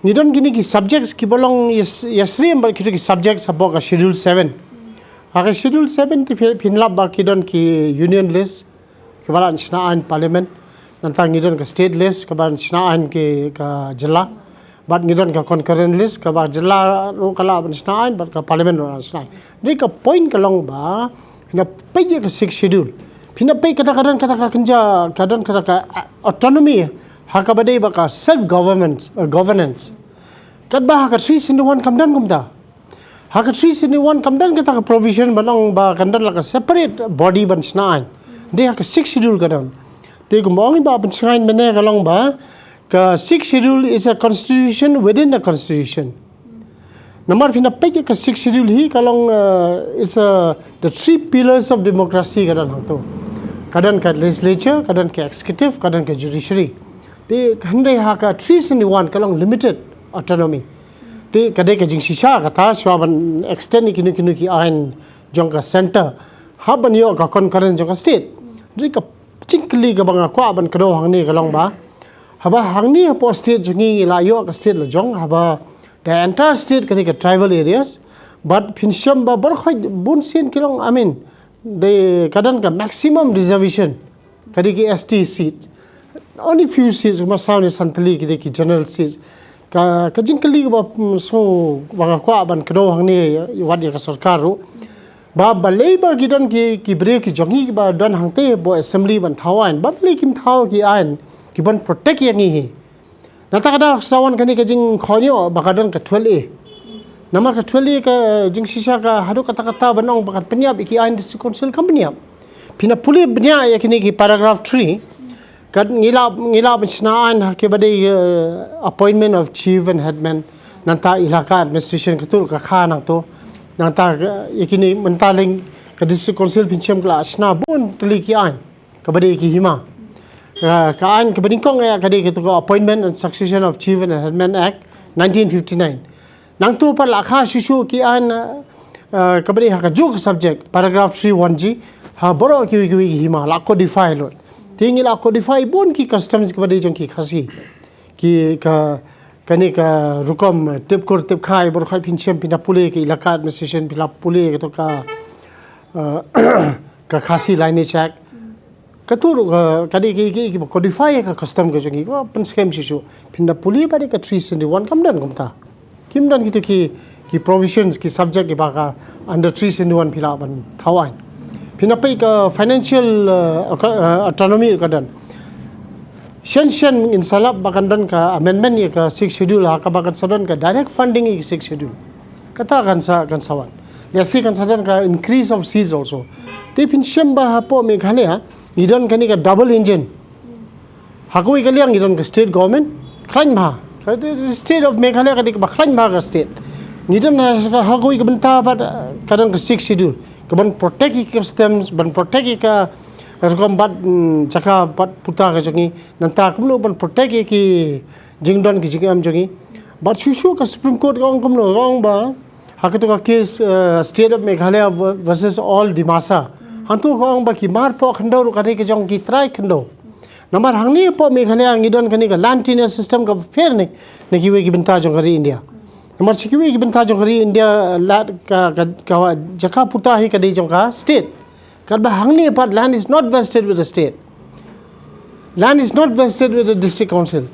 Ngi don kine ki subjects kiba long ïa s-, ïasyriem bad kito ki subjects hapoh ka schedule seven. Ha ka schedule seven te phi-, phin lap ba ki don ki union list kiba la shna aiñ parliament. Nangta ngi don ka state list kaba la shna aiñ ki ka jylla. Bad ngi don ka concurrent list kaba jylla ruh ka lah ban shna aiñ bad ka parliament ruh la shna aiñ. Dei ka point ka long ba phin da peit ïa ka sixth schedule. Phin da peit kata ka don kata ka kynja, ka don kata ka, uh, autonomy ha kaba dei bad ka self government, uh, governance. Katba ha ka three seventy-one kam don kumta. Ha ka three seventy-one kam don kata ka provision ban ong ba kan don la ka separate body ban shna aiñ. Dei ha ka sixth schedule ka don. Te kumba ong i Bah Pynshngaiñ mynne ka long ba ka sixth schedule is a constitution within a constitution. Namar phin da peit ka sixth schedule hi ka long, uh, is a, the three pillars of democracy ka don hangto. Ka don ka legislature, ka don ka executive, ka don ka judiciary. Te hynrei ha ka three seventy-one ka long limited autonomy. Te ka dei ka jingshisha kata shuwa ban extend ïa kino kino ki aiñ jong ka centre hap ban ïoh ka concurrence jong ka state. Dei ka jingkylli kaba nga kwah ban kdew hangne ka long ba haba hangne hapoh state jong ngi ngi la ïoh ka state la jong, haba the entire state ka dei ka tribal areas. Bad phin shem ba baroh khoit bun sien ki long, I mean, dei ka don ka maximum reservation. Ka dei ki S T seat. Only few seats, kumba saw ne san tylli ki dei ki general seats. Ka, ka jingkylli kaba, mm, shu, ba nga kwah ban kdew hangne, wat ïa ka sorkar ruh. Ba balei ba ki don ki, ki briew ki jong ngi kiba don hangtei hapoh assembly ban thaw aiñ. Ba balei kim thaw ki aiñ kiban protect ïa ngi hi. Nangta ka dei sa wan kane ka jingkhynñiuh ba ka don ka twelve A. Namar ka twelve A ka jingshisha ka haduh katta katta ban ong ba kan pynïap ïa ki aiñ district council kam pynïap. Phin da pule bniah ïa kine ki paragraph three. Ka ngi lah, ngi lah ban shna aiñ ha kiba dei, eh, appointment of chief and headman. Nangta ilaka administration kato ka kha nangto. Nangta, eh, ïa kine mynta leng ka district council phin shem ka la shna bun tylli ki aiñ. Kaba dei ki hima. Ka, ka aiñ kaba nyngkong ïa ka dei kato ka Appointment and Succession of Chief and Headman Act nineteen fifty-nine. Nangto pat la kha shuh shuh ki aiñ, eh, kaba dei ha kajuh ka subject, paragraph three one G, ha baroh kiwei kiwei ki hima, la codify lut. Te ngi la codify bun ki customs kaba dei jong ki Khasi. Ki ka, kane ka rukom, eh, tip kur tip khai, baroh khoit phin shem phin da pule ka ilaka administration, phin da pule kato ka, eh, ka Khasi Lineage Act. Kato ruh ka, ka dei ki, ki, kiba codify ka custom ka jong ngi, kiba pynskhem shuh shuh. Phin da pule ba dei ka three seventy-one kam don kumta. Kim don kito ki, ki provisions, ki subject kiba ka under three seventy-one phi lah ban thaw aiñ. Phin da peit ka financial, eh, auto-, eh, autonomy ka don. Shen shen ngin sa lap ba kan don ka amendment ïa ka sixth schedule ha kaba kan sa don ka direct funding ïa ka sixth schedule. Kata kan sa, kan sa wan. Lehse kan sa don ka increase of seats also. Te phin shem ba hapoh Meghalaya ngi don kane ka double engine. Ha kawei ka liang ngi don ka state government, khlaiñ bha. Ka state of Meghalaya ka dei kaba khlaiñ bha ka state. Ngi don ha, ha kawei ka bynta pat ka don ka sixth schedule. Kaban protect ïa ka customs, ban protect ïa ka rukom bad, mm, jaka bad puta ka jong ngi. Nangta kumno ban protect ïa ki jingdon ki jingem jong ngi. Bad shuh shuh ka Supreme Court ka ong kumno, ka ong ba Ha katu ka case, eh, State of Meghalaya versus All Dimasa. Hangtu ka ong ba ki mar poh khyndew ruh ka dei ka jong ki trai khyndew. Namar hangne poh Meghalaya ngi don kane ka land tenure system kaba pher ne, na kiwei ki bynta jong ka ri India. Namar sha kiwei ki bynta jong ka ri India, lad ka, ka, ka jaka puta hi ka dei jong ka state. Katba hangne pat land is not vested with the state. Land is not vested with the district council.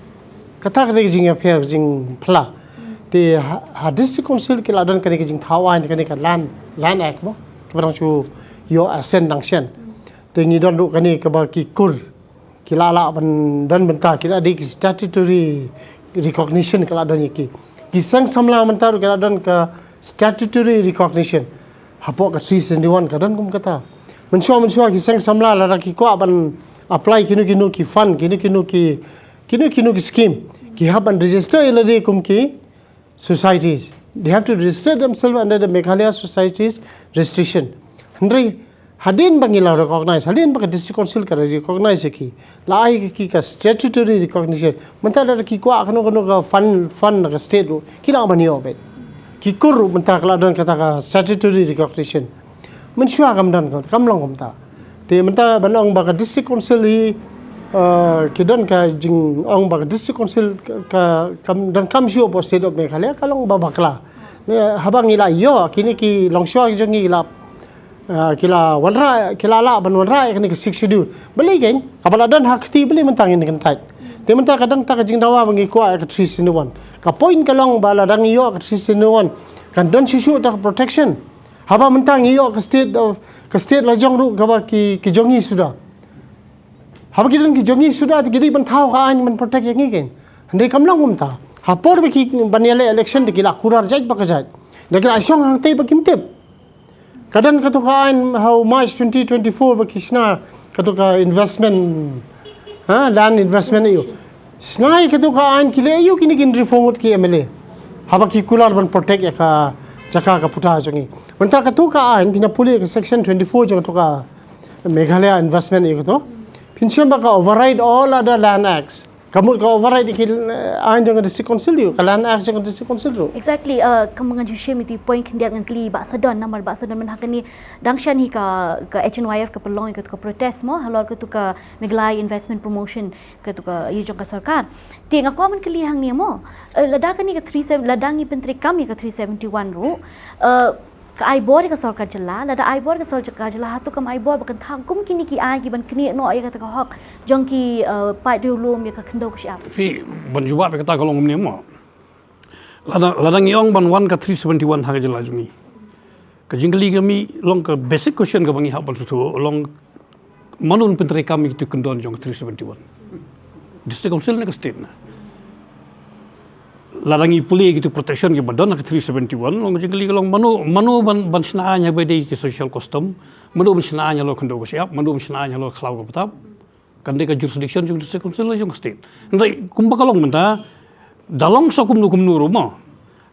Kata ka dei ka jingïapher, jingphla. Te ha, ha district council ki la don kane ka jingthaw aiñ, kane ka land, land act mo. Kaba dang shu ïoh assent dang shen. Te ngi don ruh kane kaba ki kur. Ki la lah ban don bynta, ki la dei ki statutory recognition ka la don ïa ki. Ki seng samla mynta ruh ki la don ka statutory recognition. Hapoh ka three seventy-one ka don kum kata. Mynshuwa, mynshuwa ki seng samla lada ki kwah ban apply kino kino ki fund, kino kino ki, kino kino ki scheme, ki hap ban register ïa lade kum ki societies. They have to register themselves under the Meghalaya Societies Registration. Hynrei hadien ba ngi la recognize, hadien ba ka District Council ka recognize ïa ki, la ai ïa ki ka statutory recognition. Mynta lada ki kwah kano kano ka fund, fund na ka state ruh, ki lah ban ïoh beit. Ki kur ruh mynta ka la don kata ka statutory recognition. Mynshuwa kam don, kam long kumta. Te mynta ban ong ba ka District Council hi, eh, ki don ka jingong ba ka District Council ka, ka kam, donkam shuh hapoh State of Meghalaya, ka long ba bakla. Ne, haba ngi la ïoh kine ki longshuwa ki jong ngi la, eh, ki la wanrah, ki la lah ban wanrah ïa kane ka Sixth Schedule. Balei kein, kaba la don ha kti balei mynta ngin kyntait. Te mynta ka don ta ka jingdawa ba ngi kwah ïa ka three seventy-one. Ka point ka long ba lada ngi ïoh ka three seventy-one, kan don shuh shuh ta ka protection. Haba mynta ngi ïoh ka state of, ka state la jong ruh kaba ki, ki jong ngi suda. Haba ki don ki jong ngi suda te ki dei ban thaw ka aiñ ban protect ïa ngi kein. Hynrei kam long kumta. Ha por ba ki ban ïaleh election te ki la kular jait ba ka jait. Da ki la shong hangtei ba kim tip. Ka don katu ka aiñ ha u March twenty twenty-four ba ki shna katu ka investment, ha, land investment ïa u. Shna ïa katu ka aiñ ki leh ïa u kine ki hynriewphew ngut ki M L A. Haba ki kular ban protect ïa ka jaka ka puta jong ngi. Mynta katu ka aiñ phin ïa pule ka section twenty-four jong katu ka Meghalaya Investment ïa katu. Phin shem ba ka override all other land acts. Ka mut ka override ïa ki, eh, aiñ jong ka District Council ïa u, ka land act jong ka District Council ruh. Exactly, uh, ka mut ngan ju shim ïa u point khyndiat ngan kylli Bah Sadon, namar Bah Sadon mynta kane dang shen hi ka, ka H N Y F ka pynlong ïa katu ka protest mo, halor katu ka Meghalaya Investment Promotion. Katu ka ïa jong ka sorkar. Te nga kwah ban kylli hangne mo. Eh, lada kane ka three seven, lada ngi pyntreikam ïa ka three seventy-one ruh. Eh, ka ai bor ïa ka sorkar jylla, lada ai bor ïa ka sorkar jylla, hato kam ai bor ba kan thaw kum kine ki aiñ ki ban knieh noh ïa kata ka hok jong ki, eh, paid riewlum ïa ka khyndew ka shyiap. Phi, ban jubab ïa kata ka long kumne mo. Lada, lada ngi ong ban wan ka three seventy-one ha ka jylla jong ngi. Ka jingkylli ka mih long ka basic question kaba ngi hap ban sngewthuh long mano un pyntreikam ïa kitu ki kyndon jong ka three seventy-one. District Council ne ka state na. Lada ngi pule ïa kitu protection kiba don ha ka three seventy-one long ka jingkylli ka long mano, mano ban, ban shna aiñ haba ïadei ki social custom, mano ban shna aiñ halor khyndew ka shyiap, mano ban shna aiñ halor khlaw ka btap. Kan dei ka jurisdiction jong District Council la jong ka state. Hynrei kumba ka long mynta, da long sa kumno kumno ruh mo.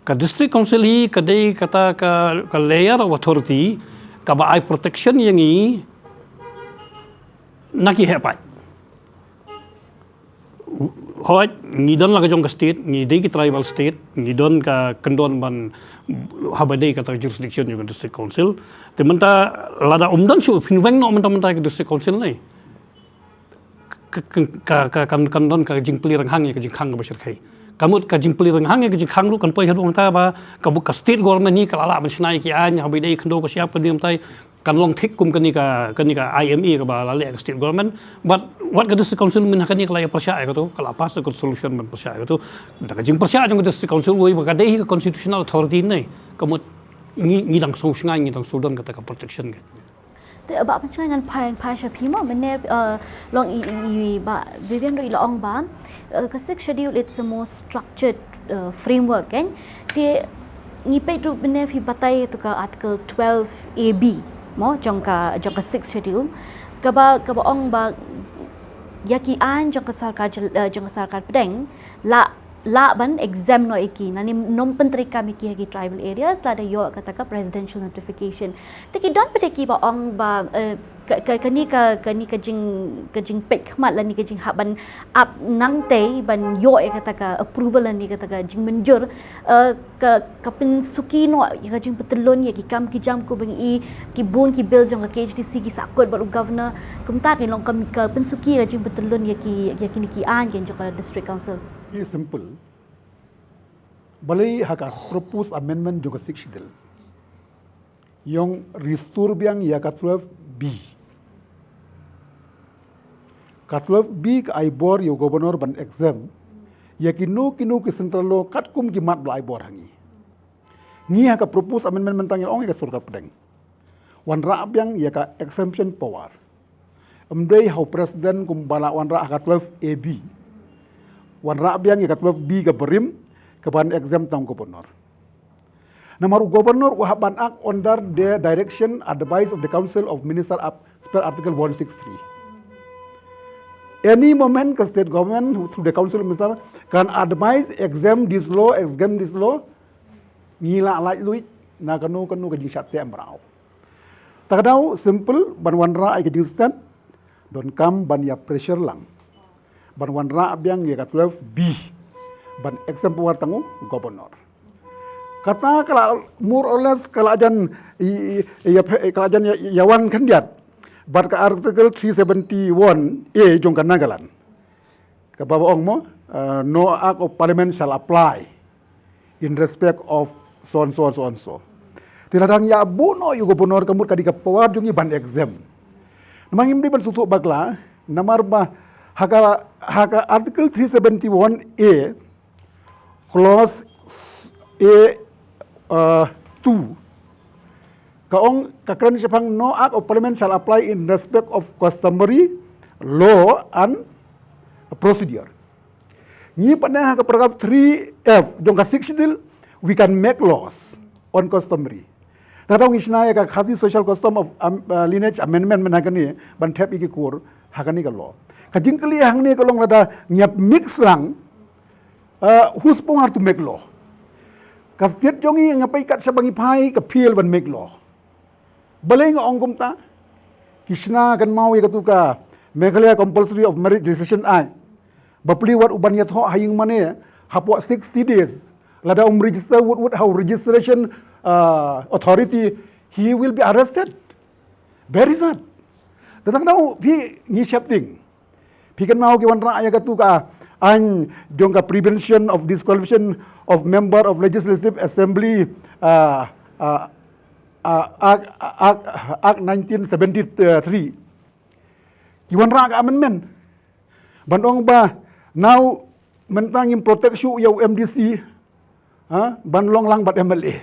Ka District Council hi ka dei kata ka, ka layer of authority kaba ai protection ïa ngi na ki heh paid. Hooid, ngi don la ka jong ka state, ngi dei ki tribal state, ngi don ka kyndon ban haba dei kata ka jurisdiction jong ka District Council. Te mynta lada ym don shuh phin weng noh mynta mynta ka District Council ne. Ka, ka, ka, ka, kan, kan don ka jingplie rynghang ïa ka jingkhang kaba shyrkhei. Ka mut ka jingplie rynghang ïa ka jingkhang ruh kan poi haduh hangta ba ka, ka state government hi ka la lah ban shna ïa ki aiñ haba ïadei khyndew ka shyiap ka niam tai kan long thik kum kane ka, kane ka I M A kaba la leh ka state government. But wat ka District Council mynta kane ka la ïa pyrshah ïa kato, ka la pass ka resolution ban pyrshah ïa kato. Da ka jingpyrshah jong ka District Council wei ba ka dei hi ka constitutional authority ne. Ka mut ngi, ngi dang sngewsynei, ngi dang sngewdon kata ka protection ka. Te ba pynshai ngan phai, phai sha phi mo, mynne, eh, long i, i, i ba Vivian ruh i la ong ba, eh, ka Sixth Schedule it's the most structured, eh, framework, kan? Te ngi peit ruh mynne phi batai tu ka Article twelve A B mo, jong ka, jong ka Sixth Schedule. Kaba, kaba ong ba ïa ki aiñ jong ka sorkar jyl-, eh, jong ka sorkar pdeng la lah ban exempt noh ïa ki, lane ym pyntreikam ïa ki ha ki tribal areas lada ïoh kata ka presidential notification. Te ki don pat de kiba ong ba, eh, Ka, ka, kani ka, kani ka jing, ka jingpeit khmat lane ka jinghap ban ap nangtei ban ïoh ïa kata ka approval lane kata ka jingmynjur, eh, ka, ka pynsuki noh ïa ka jingpyntylun ïa ki kam ki jam, kumba ngi i ki bun ki bill jong ka K H A D C ki sahkut bad u governor. Kumta ka long ka, ka pynsuki ïa ka jingpyntylun ïa ki, ïa kine ki aiñ ki jong ka district council. Ki simple. Balei ha ka proposed amendment jong ka Sixth Schedule ong restore biang ïa ka twelve B. Ka twelve B ka ai bor ïa u governor ban exempt ïa kino kino ki central law katkum ki mat ba la ai bor ha ngi. Ngi ha ka proposed amendment mynta ngi ong ïa ka sorkar pdeng, wanrah biang ïa ka exemption power. Ym dei ha u president kumba la wanrah ha ka twelve A B. Wanrah biang ïa ka twelve B ka barim, ka ban exempt tang u governor. Namar u governor u hap ban act under the direction, advice of the Council of Minister as per Article one six three. Any moment ka state government through the Council of Minister can advise exempt this law, exempt this law. Ngi lah laitluid na kano kano ka jingshah teh mraw. Ta ka daw simple ban wanrah ïa ka jingstet, donkam ban ïa pressure lang ban wanrah biang ïa ka twelve B ban exempt power tang u governor. Kata ka la more or less ka la jan i, i, ïa phe-, ka la jan ïa, ïa wan khyndiat bad ka Article three seventy-one A jong ka Nagaland. Kaba ong mo, uh, no act of parliament shall apply in respect of so and so and so and so. Te lada ngi ïa buh noh ïa u governor ka mut ka dei ka power jong ngi ban exempt. Namar ngim dei ban sngewthuh bakla, namar ba ha ka, ha ka Article three seventy-one A, clause A, uh, two, ka ong, ka kren shaphang no act of parliament shall apply in respect of customary law and procedure. Ngi pat na ha ka paragraph three F jong ka Sixth Schedule, we can make laws on customary. Nangta ngi shna ïa ka Khasi Social Custom of, um, uh, Lineage Amendment mynta kane ban thep ïa ki kur ha kane ka law. Ka jingkylli hangne ka long lada ngi ïa mix lang, uh, who's power to make law? Ka state jong ngi nga peit kat shaba ngi phai ka fail ban make law. Balei nga ong kumta? Ki shna kynmaw ïa katu ka Meghalaya Compulsory of Marriage Registration Act. Bapli wat u ban ïathoh ha ïing mane hapoh sixty days. Lada um register wut wut ha u registration, uh, authority, he will be arrested. Very sad. Tang daw phi ngi shepting. Phi kynmaw ki wanrah ïa katu ka aiñ jong ka Prevention of Disqualification of Member of Legislative Assembly, uh, uh, uh, Act, Act, Act nineteen seventy-three. Ki wanrah ka amendment ban ong ba now mynta ngim protect shuh ïa u M D C, ha, ban long lang bad M L A.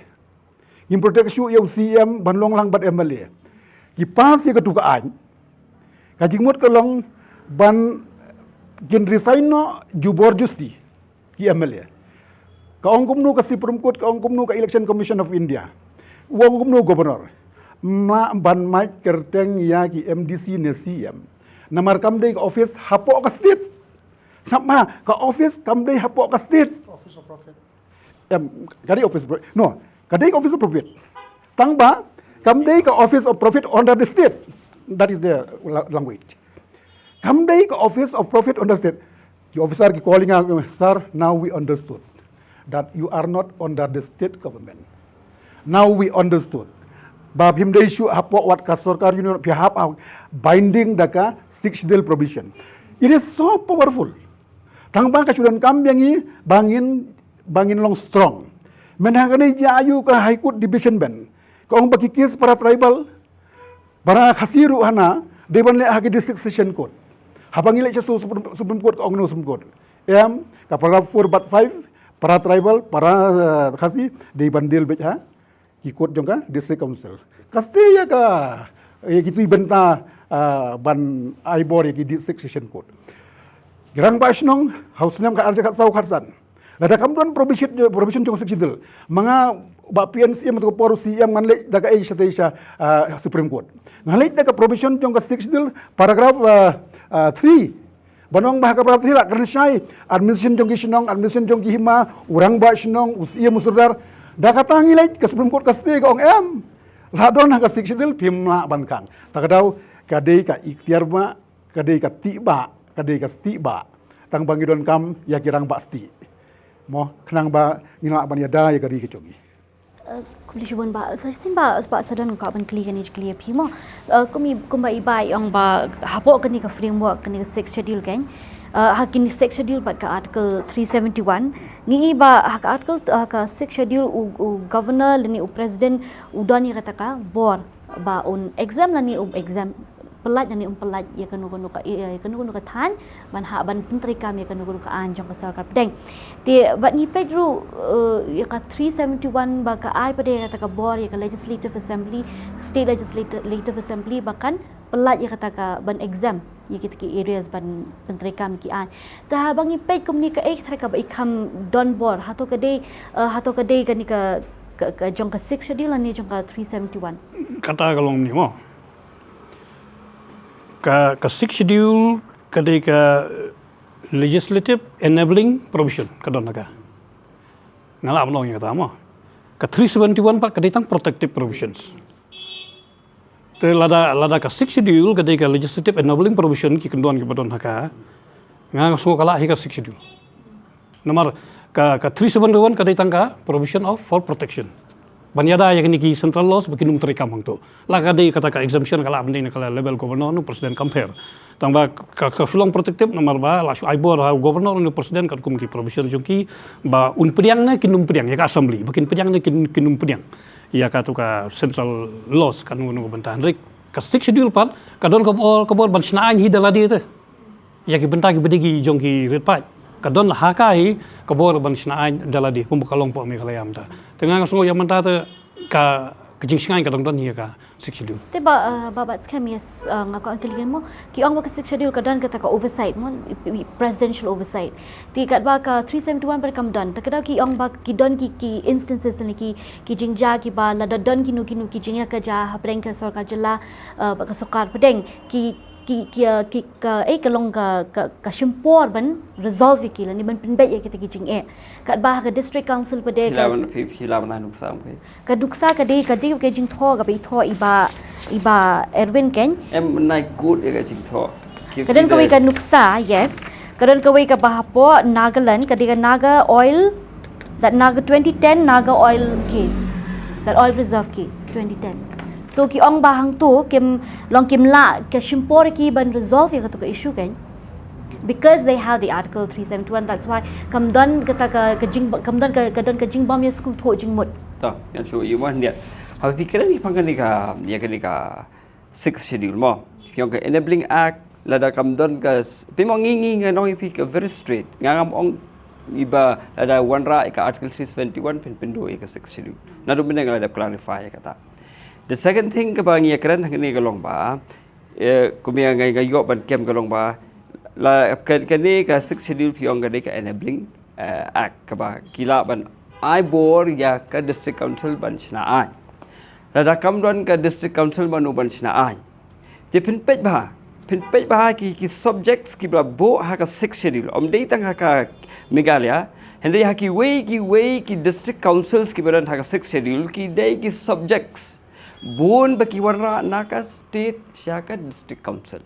Ngim protect shuh ïa u C M ban long lang bad M L A. Ki pass ïa katu ka aiñ. Ka jingmut ka long ban kin resign noh jubor justi ki M L A. Ka ong kumno ka Supreme Court, ka ong kumno ka Election Commission of India. U ong kumno governor. Mlak ban mait kyrteng ïa ki M D C ne C M. Namar kam dei ka office hapoh ka state. Sngap bha, ka office kam dei hapoh ka state. Office of profit. Em, ka dei office of profit. No, ka dei ka office of profit. Tang ba, kam dei ka office of profit under the state. That is the la-, language. Kam dei ka office of profit under state. Ki officer ki calling out, "Sir, now we understood that you are not under the state government. Now we understood." Ba phim dei shuh hapoh wat ka sorkar union, phi hap binding da ka Sixth Schedule provision. It is so powerful. Tang ba ka shu donkam ïa ngi ba ngin, ba ngin long strong. Mynta kane jia aïu ka High Court division bench ka ong ba ki case para tribal, para Khasi ruh hana dei ban leh ha ki District Session Court. Haba ngi leit sha Supreme, Supreme Court ka ong no Supreme Court. Em, ka paragraph four bad five, para tribal, para, eh, Khasi dei ban deal beit ha ki court jong ka District Council. Ka stay ïa ka, ïa kitu i bynta, ah, ban ai bor ïa ki District Session Court. Ki rangbah shnong ha u snem khatar hajar khatsaw khatsan. Lada kam don provision, provision jong Sixth Schedule, ma nga Bah P N C M, tu ka por C M ngan leit da kaei shatei sha, ah, Supreme Court. Ngan leit da ka provision jong ka Sixth Schedule, paragraph, ah, ah, three. Ban ong ba ha ka paragraph three la kren shai administration jong ki shnong, administration jong ki hima, u rangbah shnong, u C M, u sordar. Da kata ngi leit ka Supreme Court ka stay, ka ong em, la don ha ka Sixth Schedule phim lah ban khang. Ta ka daw Ka dei ka iktiar ba, ka dei ka tih ba, ka dei ka stieh ba. Tang ba ngi donkam ïa ki rangbah stieh. Mo, khnang ba ngin lah ban ïada ïa ka ri ka jong ngi. Uh, khublei shibun ba, sa shisien ba, ba sa don ka ban kylli kane ka jingkylli ïa phi mo. Uh, kum i, kumba i ba i ong ba, hapoh kane ka framework, kane ka sixth schedule kan. Uh, ha kane sixth schedule bad ka article three seventy-one. Ngi i ba, ha ka article, uh, ka sixth schedule u, u governor lane u president u don ïa kata ka bor ba un exempt lane um exempt, pyllait lane um pyllait ïa kano kano ka, ïa kano kano ka thaiñ ban hap ban pyntreikam ïa kano kano ka aiñ jong ka sorkar pdeng. Te bad ngi peit ruh, eh, ïa ka three seventy-one ba ka ai pat ïa kata ka bor ïa ka legislative assembly, state legislative assembly ba kan pyllait ïa kata ka ban exempt ïa kita ki areas ban pyntreikam ki aiñ. Te haba ngi peit kumne kaei ka tharai kaba i kham don bor, hato ka dei, eh, hato ka dei kane ka, ka, ka jong ka sixth schedule lane jong ka three seventy-one. Kata ka long kumne mo. Ka, ka sixth schedule ka dei ka legislative enabling provision ka don ha ka. Nga lah ban ong ïa kata mo. Ka three seventy-one pat ka dei tang protective provisions. Te lada, lada ka sixth schedule ka dei ka legislative enabling provision ki kyndon kiba don ha ka. Nga sngew ka lah hi ka sixth schedule. Namar ka, ka three seventy-one ka dei tang ka provision of for protection. Ban ïada ïa kine ki central laws ba kin ym treikam hangto. La ka dei kata ka exemption ka lah ban dei na ka level governor ne president compare. Tang ba ka, ka shu long protective namar ba la shu ai bor ha governor ne president katkum ki provision jong ki ba un pdiang ne kin ym pdiang ïa ka assembly. Ba kin pdiang ne kin, kin ym pdiang ïa katu ka central laws kano kano ka bynta. Hynrei ka sixth schedule pat ka don ka bor, ka bor ban shna aiñ hi da lade te. Ïa ki bynta kiba dei ki jong ki rit paid. Ka don ha ka hi ka bor ban shna aiñ da lade kumba ka long hapoh Meghalaya mynta. Te nga sngew ïa mynta te ka, ka jingshngaiñ ka dang don hi ïa ka sixth schedule. Te ba, eh, ba, ba skhem ïa, eh, nga kwah kylli mo. Ki ong ba ka sixth schedule ka don kata ka oversight mo, i, i, presidential oversight. Te katba ka three seventy-one pat kam don. Te ka daw ki ong ba ki don ki, ki instances ne ki, ki jingjia kiba lada don kino kino ki jingeh ka jia hapdeng ka sorkar jylla, eh, bad ka sorkar pdeng. Ki ki, ki, eh, ki, ka, eh, ka long ka, ka, ka shim por ban resolve ïa ki lane ban pynbeit ïa kita ki jingeh. Katba ha ka district council pat de ka, phi la ban, phi, phi la ban ai nuksa mo. Ka nuksa ka dei, ka dei ka jingthoh kaba i thoh i Bah, i Bah Erwin kan. Em nai kut ïa ka jingthoh. Ka don kawei ka nuksa, yes. Ka don kawei kaba hapoh Nagaland, ka dei ka Naga oil, that Naga twenty ten Naga oil case, that oil reserve case, twenty ten. So ki ong ba hangto kim long kim lah ka shim por ki ban resolve ïa katu ka issue kan. Because they have the article three seventy-one, that's why kam don kata ka, ka jing, kam don ka, ka don ka jingbym ïa sngewthuh jingmut. Ta, ngan shu ïa wan dia. Haba phi kren phi pang kane ka, ïa kane ka sixth schedule mo. Phi ong ka enabling act, lada kam don ka s-, phi mo ngi, ngi, ngan ong ïa phi ka very straight. Nga ngam ong i ba lada wanrah ïa ka article three seventy-one phin pynduh ïa ka sixth schedule. Naduh mynne nga la dep clarify ïa kata. The second thing kaba ngi ïa kren hangne ka long ba, eh, kumne nga, nga ïoh ban kem ka long ba, la, ka, kane ka sixth schedule phi ong ka dei ka enabling, eh, act kaba ki lah ban ai bor ïa ka district council ban shna aiñ. Lada kam don ka district council mano ban shna aiñ. Te phin peit bha, phin peit bha ki, ki subjects kiba la buh ha ka sixth schedule. Ym dei tang ha ka Meghalaya, hynrei ha kiwei kiwei ki district councils kiba don ha ka sixth schedule ki dei ki subjects bun ba ki wanrah na ka state sha ka district council.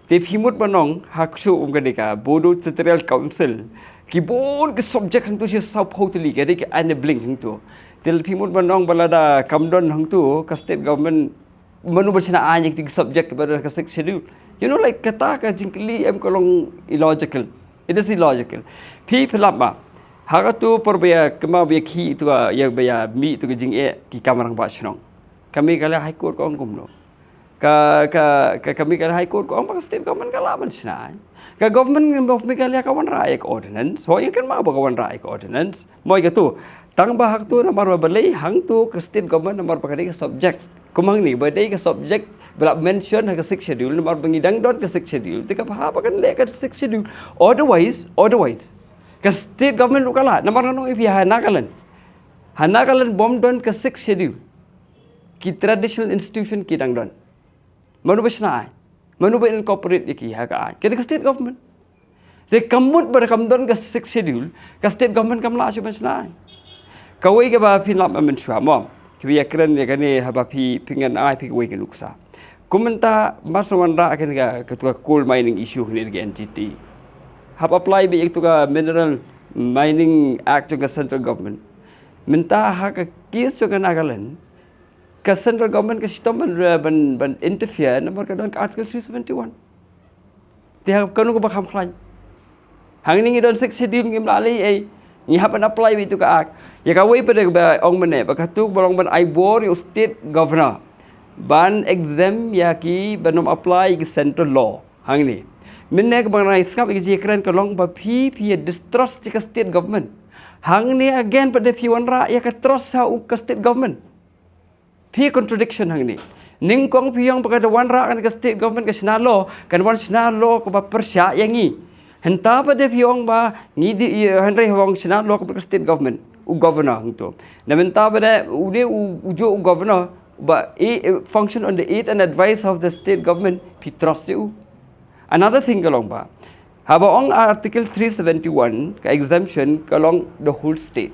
Te phi mut ban ong ha ka shu um ka dei ka Bodo Territorial Council. Ki bun ki subject hangto shi sawphew tylli ka dei ka enabling hangto. Te phi mut ban ong ba lada kam don hangto ka state government mano ban shna aiñ ïa ki subject ba don ha ka sixth schedule. You know, like, kata ka jingkylli em ka long illogical. It is illogical. Phi phi lap ba ha kato por ba ïa kynmaw ba ïa khih ïa tu, ïa ba ïa mih ïa tu ka jingeh ki kam rangbah shnong. Ka Meghalaya High Court ka ong kumno? Ka, ka, ka, ka Meghalaya High Court ka ong ba ka state government ka lah ban shna aiñ. Ka Government of Meghalaya ka wanrah ïa ka ordinance. Hooid, ngi kynmaw ba ka wanrah ïa ka ordinance. Mo ïa kato. Tang ba ha kato namar ba balei hangto ka state government namar ba ka dei ka subject. Kum hangne ba dei ka subject ba la mention ha ka sixth schedule namar ba ngi dang don ka sixth schedule. Te ka bha ba kan leh ka sixth schedule. Otherwise, otherwise, ka state government ruh ka lah, namar ngan ong ïa phi ha Nagaland. Ha Nagaland bym don ka sixth schedule. Ki traditional institution ki dang don. Mano ba shna aiñ? Mano ba incorporate ïa ki ha ka aiñ? Ka dei ka state government. Te ka mut ba da kam don ka sixth schedule, ka state government kam lah shuh ban shna aiñ. Kawei kaba phin lap mynshwa mo, kiba ïa kren ïa kane haba phi, phi ngan ai phi kawei ka nuksa. Kumta mynta mar shu wanrah kane ka, katu ka coal mining issue hangne ka N G T. Hap apply beit ïa katu ka Mineral Mining Act jong ka central government. Mynta ha ka case jong ka Nagaland, ka central government ka shitom ban, ban, ban interfere namar ka don ka Article three seventy-one. Te ha kano kaba kham khlaiñ. Hangne ngi don Sixth Schedule, ngim lah leh ei. Ngi hap ban apply beit ïa katu ka Act. Ïa kawei pat de ba ong mynne, ba katu ba long ban ai bor ïa u state governor ban exempt ïa ki ban ym apply ïa ki central law. Hangne mynne kaba nga sngap ïa ka jingkren ka long ba phi, phi ïa distrust ïa ka state government. Hangne again pat de phi wanrah ïa ka trust ha u ka state government. Phi contradiction hangne. Nyngkong phi ong ba ka da wanrah kane ka state government ka shna law, kan wan shna law kaba pyrshah ïa ngi. Hynta pat de phi ong ba ngi dei, hynrei haba ong shna law kaba ka state government, u governor hangto. Na mynta pat de u dei u, u juh u governor ba, eh, function on the aid and advice of the state government, phi trust ïa u. Another thing ka long ba haba ong Article three seventy-one, ka exemption ka long the whole state.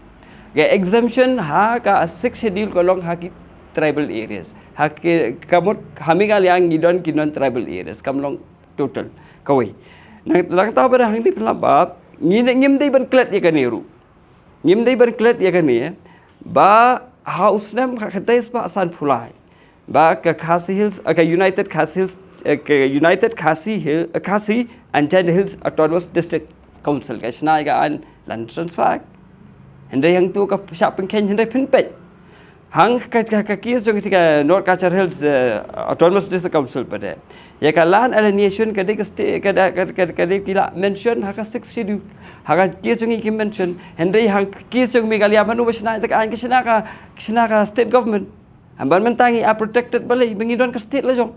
Ka exemption ha ka Sixth Schedule ka long ha ki tribal areas. Ha ki, ka mut ha Meghalaya ngi don ki non-tribal areas, kam long total. Kawei. Nang, nangta pat de hangne pynlap ba ngi ne, ngim dei ban klet ïa kane ruh. Ngim dei ban klet ïa kane ba ha u snem khatkhyndai spah sanphew lai ba ka Khasi Hills, eh, ka United Khasi Hills, eh, ka United Khasi Hill, eh, Khasi and Jaintia Hills Autonomous District Council ka shna ïa ka aiñ Land Transfer Act. Hynrei hangto ka shah pynkheiñ, hynrei phin peit hang ka, ka, ka case jong kata ka North Cachar Hills, eh, Autonomous District Council pat de. Ïa ka land alienation ka dei ka state, ka da, ka, ka, ka dei ki la mention ha ka Sixth Schedule. Ha ka case jong ngi ki mention, hynrei ha ka case jong Meghalaya mano ba shna ïa ka aiñ? Ka shna ka, ka shna ka state government. Hynrei mynta ngi ïa protected balei? Ba ngi don ka state lajong.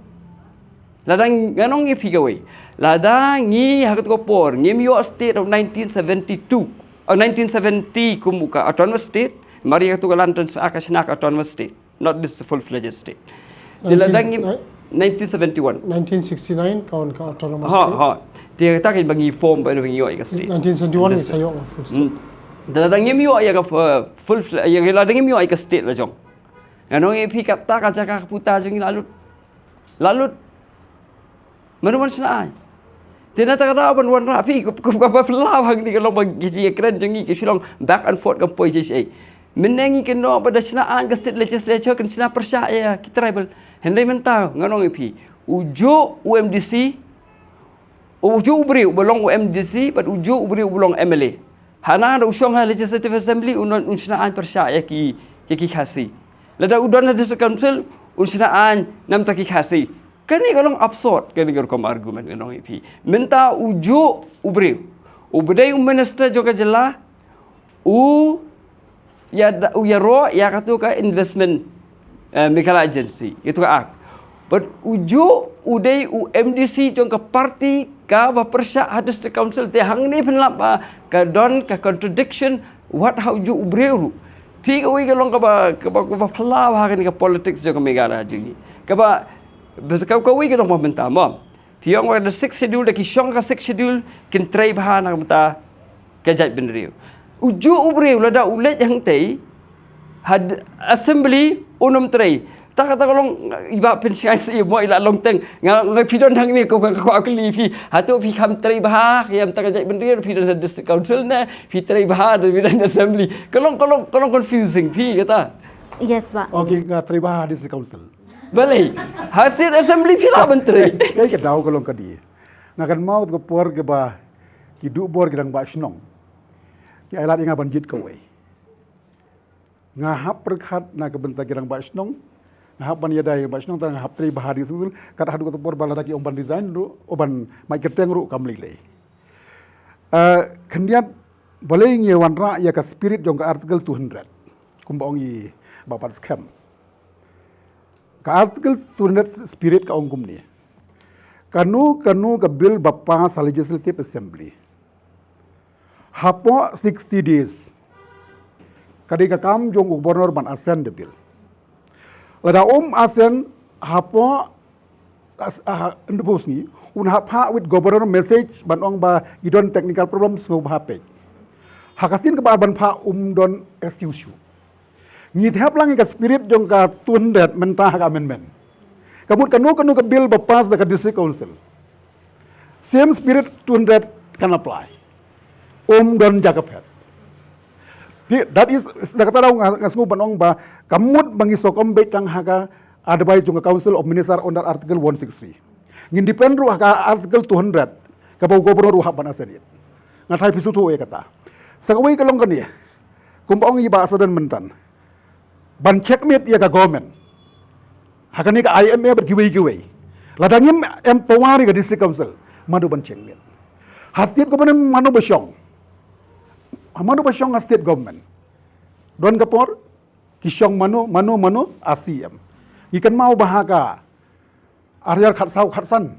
Lada ngan ong ïa phi kawei, lada ngi ha katu ka por ngim ïoh state of nineteen seventy-two, oh, nineteen seventy kum ka autonomous state, mar ïa katu ka Land Transfer Act ka shna ka autonomous state, not this full-fledged state. Te lada ngi, nineteen, eh? Nineteen seventy-one. Nineteen sixty-nine ka wan ka autonomous state. Ha, ha. Te kata ka ba ngi form, ba ngi ïoh ïa ka state. Nineteen seventy-one ngi sa ïoh ka full state. Hmm. Te lada ngim ïoh ïa ka, uh, full fle-, ïa, lada ngim ïoh ïa ka state lajong, ngan ong ïa phi kata ka jaka ka puta jong ngi la lut. La lut. Mano ban shna aiñ? Te na kata ka daw ban wanrah phi, kum, kum kaba phylla hangne ka long ba ki jingkren jong ngi ki shu long back and forth, kam poi shisha. Mynne ngi kynnoh ba da shna aiñ ka state legislature kan shna pyrshah ïa ki tribal. Hynrei mynta ngan ong ïa phi, u juh u M D C, u juh u briew ba long u M D C bad u juh u briew ba long M L A. Hana da u shong ha Legislative Assembly un, un shna aiñ pyrshah ïa ki, ïa ki Khasi. Lada u don ha District Council un shna aiñ namar ki Khasi. Kane ka long absurd, kane ka rukom argument, ngan ong ïa phi. Mynta u juh u briew uba dei u minister jong ka jylla, u ïa da, u ïaroh ïa katu ka investment, eh, Meghalaya Agency, katu ka act. Bad u juh u dei u M D C jong ka party kaba pyrshah ha District Council. Te hangne pynlap ba ka don ka contradiction wat ha u juh u briew ruh. Phi, kawei ka long kaba, kaba, kaba phylla ha kane ka politics jong ka Meghalaya jong ngi. Kaba, bad ka, kawei ka long ba mynta mo. Phi ong ba da Sixth Schedule, da ki shong ka Sixth Schedule kin trei bha na ka bynta ka jaitbynriew. U juh u briew lada u leit hangtei ha Assembly un ym trei. Ta kata ka long, i Bah, pynshai sa i mo, i la long teng. Nga, nga, phi don hangne, ko, ko, ko, kylli phi. Hato phi kham trei bha ïa ka bynta ka jaitbynriew, phi don ha District Council ne phi trei bha da phi don Assembly? Ka long, ka long, ka long confusing phi kata. Yes, Bah. Okay, nga trei bha ha District Council. Balei? Ha State Assembly phi lah ban trei. Kaei ka daw ka long ka dei, nga kynmaw ka por kaba ki duh bor ki rangbah shnong ki ai lad ïa nga ban jied kawei. Nga hap pyrkhat na ka bynta ki rangbah shnong. Nga hap ban ïada ïa ki rangbah shnong, te nga hap trei bha ha District Council. Kat haduh kata ka por ba lada ki ong ban resign ruh, o ban mait kyrteng ruh, kam lei lei. Eh, khyndiat, balei ngi wanrah ïa ka spirit jong ka Article two hundred? Kumba ong i Bah Batskhem. Ka Article two hundred spirit ka ong kumne. Kano kano ka bill ba pass ha Legislative Assembly, hapoh sixty days, ka dei ka kam jong u Governor ban assent the bill. Lada um assent hapoh, as-, ah, hynriewphew sngi, un hap phah wei u Governor message ban ong ba i don technical problem, sngewbha peit. Ha ka sien kaba ar ban phah um don excuse shuh. Ngi thep lang ïa ka spirit jong ka two hundred mynta ha ka amendment. Ka mut kano kano ka bill ba pass da ka District Council, same spirit two hundred kan apply. Um don jaka phet. That is, da kata daw nga sngewbha ban ong ba ka mut ba ngi sngewkhia beit tang ha ka advice jong ka Council of Minister under Article one six three. Ngin depend ruh ha ka Article two hundred, kaba u Governor ruh hap ban assign. Nga tharai phi sngewthuh ïa kata. Sa kawei ka long kane, kumba ong i Bah Sadon mynta, ban check miet ïa ka government. Ha kane ka I M A bad kiwei kiwei. Lada ngim empower ïa ka District Council, mano ban check miet? Ha state government mano ba shong? Mano ba shong ha state government? Don ka por ki shong mano, mano, mano, a C M. Ngi kynmaw ba ha ka ar hajar khatsaw khatsan,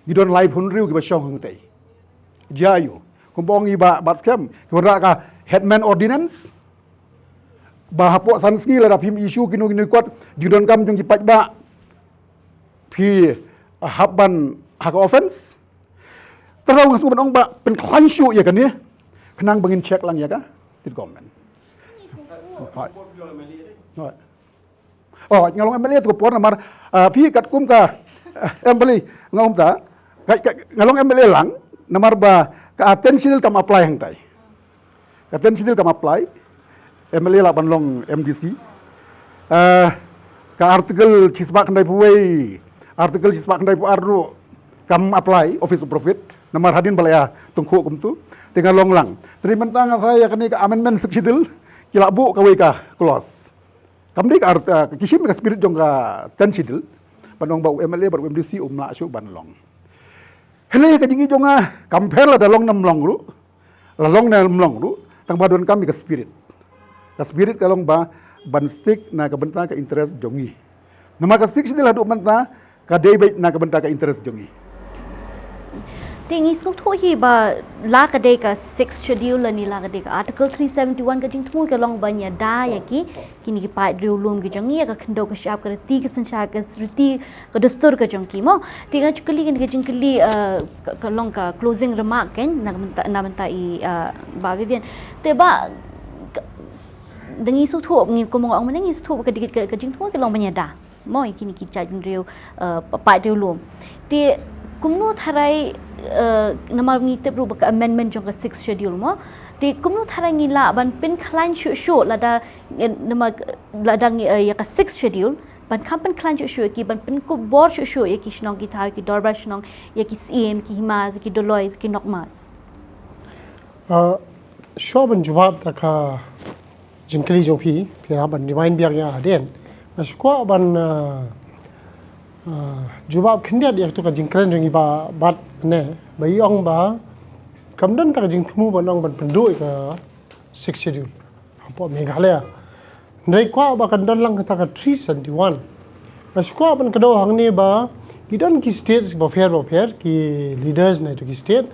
ngi don laiphew hynriew kiba shong hangtei. Jia aiu? Kumba ong i Bah Batskhem, ki wanrah ka Headman Ordinance. Ba hapoh san sngi lada phim issue kino kino ki kot jingdonkam jong ki paidbah, phi hap ban ha ka offense. Te nga sngewbha ban ong ba pynkhlaiñ shuh ïa kane, khnang ba ngin check lang ïa ka state government. Hooid. Hooid. Oh, nga long M L A to ka por namar, ah, phi katkum ka, ah, em balei nga ong ta, ka, ka, nga long M L A lang, namar ba ka ten Schedule kam apply hangtai. Ka ten Schedule kam apply, M L A lah ban long M D C. Ah, ka Article shispah khyndaiphew wei, Article shispah khyndaiphew ar ruh kam apply, Office of Profit, namar hadien ba la ïa tyngkhuh kumtu, te nga long lang. Te mynta nga tharai ïa kane ka amendment Sixth Schedule, ki la buh kawei ka clause. Kam dei ka ar-, ah, ki shim ka spirit jong ka ten Schedule, ban ong ba u M L A bad u M D C um lah shuh ban long. Hynrei ka jingïeit jong nga, kam pher lada long ne ym long ruh, la long ne ym long ruh, tang ba donkam ïa ka spirit. Ka spirit ka long ba ban stick na ka bynta ka interest jong ngi. Namar ka Sixth Schedule haduh mynta, ka dei beit na ka bynta ka interest jong ngi. Te ngi sngewthuh hi ba la ka dei ka Sixth Schedule lane la ka dei ka Article three seventy-one, ka jingthmu ka long ban ïada ïa ki, kine ki paid riewlum ki jong ngi, ïa ka khyndew ka shyiap, ka riti ka synshar, ka riti ka dustur ka jong ki mo. Te nga ju kylli kane ka jingkylli, eh, ka, ka long ka closing remark kan, na ka bynta, na ka bynta i, eh, Bah Vivian. Te Bah, ka, da ngi sngewthuh, ngi kum nga ong mynne ngi sngewthuh ba ka dei ka, ka jingthmu ka long ban ïada mo ïa kine ki jaitbynriew, eh, pa-, paid riewlum. Te kumno tharai, eh, namar ngi tip ruh ba ka amendment jong ka Sixth Schedule mo. Te kumno tharai ngi lah ban pynkhlaiñ shuh shuh lada, eh, namar lada ngi, eh, ïa ka Sixth Schedule, ban kham pynkhlaiñ shuh shuh ïa ki, ban pynkupbor shuh shuh ïa ki shnong ki thaw, ki dorbar shnong, ïa ki Syiem, ki Hima, ki Doloi, ki Nokmas. Ah, shuwa ban jubab da ka jingkylli jong phi, phi hap ban rewind biang ïa hadien. Nga shu kwah ban, ah, ah, jubab khyndiat ïa katu ka jingkren jong i Bah Bat ne, ba i ong ba kam don ta ka jingthmu ban ong ban pynduh ïa ka Sixth Schedule hapoh Meghalaya. Hynrei kwah ba kan don lang kata ka three seventy-one. Nga shu kwah ban kdew hangne ba ki don ki states bapher bapher, ki leaders na itu ki state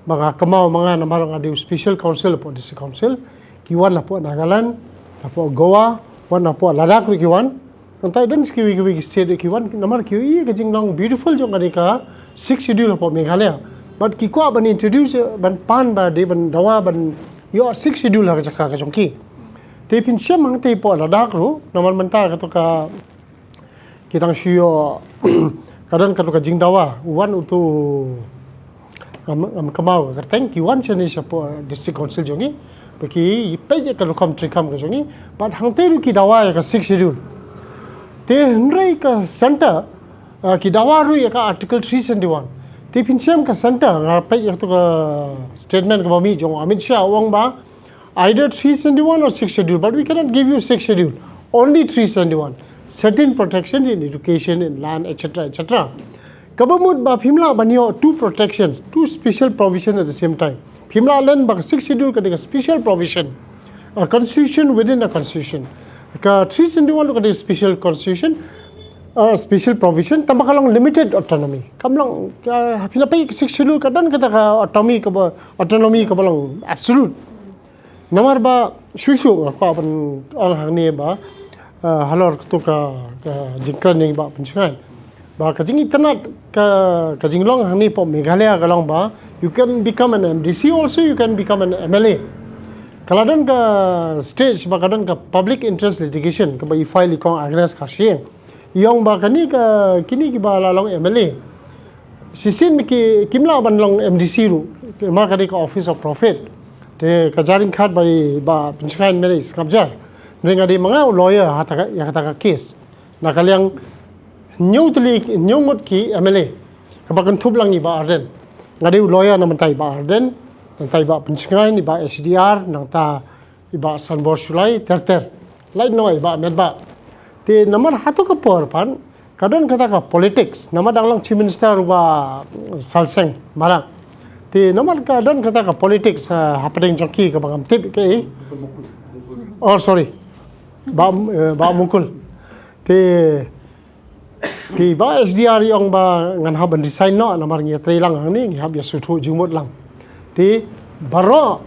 ba nga kynmaw ma nga namar nga dei u special counsel hapoh District Council, ki wan hapoh Nagaland, hapoh Goa, wan hapoh Ladakh ruh ki wan. Nangta don kiwei kiwei ki state ki wan namar ki ïohi ka jinglong beautiful jong kane ka Sixth Schedule hapoh Meghalaya. Bad ki kwah ban introduce, ban pan ba dei ban dawa ban ïoh Sixth Schedule ha ka jaka ka jong ki. Te phin shem hangtei hapoh Ladakh ruh, namar mynta katu ka, ki dang shu ïoh, ka don katu ka jingdawa, u wan utu, ngam, ngam kynmaw ka kyrteng, ki wan shane shapoh District Council jong ngi, ba ki peit ïa ka rukom treikam ka jong ngi, bad hangtei ruh ki dawa ïa ka Sixth Schedule. Te hynrei ka Centre, ah, ki dawa ruh ïa ka Article three seventy-one. Te phin shem ka Centre, nga peit ïa katu ka statement kaba mih jong Amit Shah, u ong ba, either three seventy-one or Sixth Schedule, but we cannot give you Sixth Schedule. Only three seventy-one. Certain protections in education, in land, et cetera, et cetera. Kaba mut ba phim lah ban ïoh two protections, two special provision at the same time. Phim lah len ba ka Sixth Schedule ka dei ka special provision. A constitution within a constitution. Ka three seventy-one ka dei special constitution, a special provision, tangba ka long limited autonomy. Kam long, ah, phin ïa peit ka Sixth Schedule ka don kata ka autonomy kaba, autonomy kaba long absolute. Namar ba shuh shuh nga kwah ban ong hangne ba, ah, halor katu ka, ka jingkren jong i Bah Pynshngaiñ. Ba ka jingitynnad ka, ka jinglong hangne hapoh Meghalaya ka long ba, you can become an M D C also, you can become an M L A. Ka la don ka stage ba ka don ka public interest litigation kaba i file i kong Agnes Kharshiing. Ïong ba kane ka, kine kiba la long M L A, shisien ki, kim lah ban long M D C ruh, namar ka dei ka office of profit. Te ka jingkhat ba i Bah Pynshngaiñ Mary Skapjar, nga dei ma nga u lawyer ha kata ka, ïa kata ka case. Na ka liang hynñiew tylli, hynñiew ngut ki M L A kaba kynthup lang i Bah Ardent. Nga dei u lawyer na mynta i Bah Ardent, nangta i Bah Pynshngaiñ, i Bah H D R, nangta i Bah Sanbor Shullai, ter ter. Lait noh i Bah Metbah. Te namar hato ka por pat ka don kata ka politics, namar dang long Chief Minister u Bah Salseng Marak. Te namar ka don kata ka politics, ah, hapdeng jong ki kaba ngam tip kaei. Oh, sorry. Bah, eh, Bah Mukul. Te, te Bah H D R i ong ba ngan hap ban resign noh, namar ngi ïatrei lang hangne, ngi hap ïa sngewthuh jingmut lang. Te baroh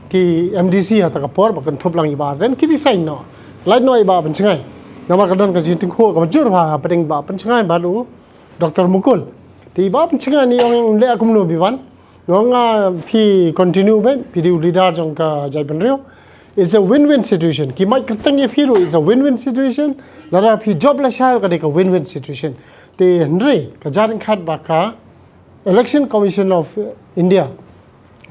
ki M D C ha kata ka por ba kynthup lang i Bah Ardent ki resign noh. Lait noh i Bah Pynshngaiñ. Namar ka don ka jingtyngkhuh kaba jur ha, hapdeng Bah Pynshngaiñ bad u Doctor Mukul. Te i Bah Pynshngaiñ i ong leh kumno phi wan. Nga ong, ah, phi continue beit, phi dei u leader jong ka jaitbynriew. It's a win-win situation. Ki mait kyrteng ïa phi ruh, it's a win-win situation. Lada phi jop lashai ruh ka dei ka win-win situation. Te hynrei ka jingkhat ba ka Election Commission of India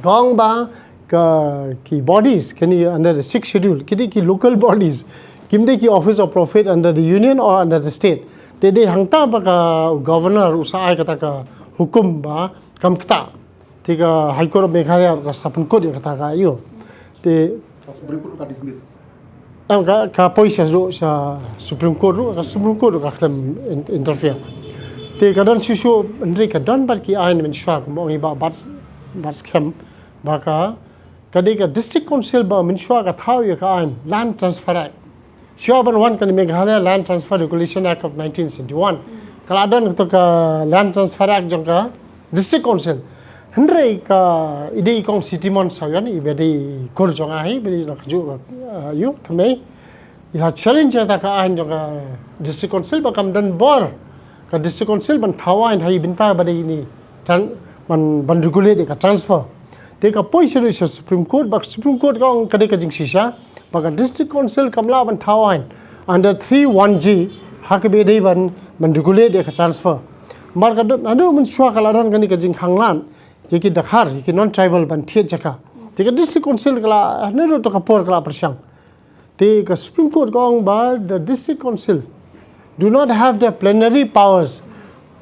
ka ong ba ka, ki bodies kine under the sixth schedule, ki dei ki local bodies, kim dei ki office of profit under the union or under the state. Te dei hangta ba ka governor u sa ai kata ka hukum ba kam ktah. Te ka High Court of Meghalaya ka sa pynkut ïa kata ka ïoh. Te Supreme Court ka dismiss. Em, ka, ka poi sha ruh sha Supreme Court ruh, ka Supreme Court ruh ka khlem in-, interfere. Te ka don shuh shuh, hynrei ka don bad ki aiñ mynshuwa, kumba ong i Bah Bat, Batskhem, ba ka, ka dei ka District Council ba mynshuwa ka thaw ïa ka aiñ Land Transfer Act. Shuwa ban wan kane Meghalaya Land Transfer Regulation Act of nineteen seventy-one. Ka la don kato ka Land Transfer Act jong ka District Council. Hynrei ka, i dei i Kong Sitimon Sawyon, iba dei i kur jong nga hi, iba dei na kajuh ka, uh, ïa u thymmei. I la challenge ïa kata ka aiñ jong ka District Council ba kam don bor ka District Council ban thaw aiñ ha i bynta ba dei ine tran-, ban, ban regulate ïa ka transfer. Te ka poi sha ruh sha Supreme Court, ba Supreme Court ka ong ka dei ka jingshisha ba ka District Council kam lah ban thaw aiñ under three one G ha kaba dei ban, ban regulate ïa ka transfer. Namar ka don, haduh mynshuwa ka la don kane ka jingkhanglad ïa ki Dkhar, ïa ki non-tribal ban thied jaka. Te ka District Council ka la, haduh kato ka por ka la pyrshang. Te ka Supreme Court ka ong ba the District Council do not have the plenary powers,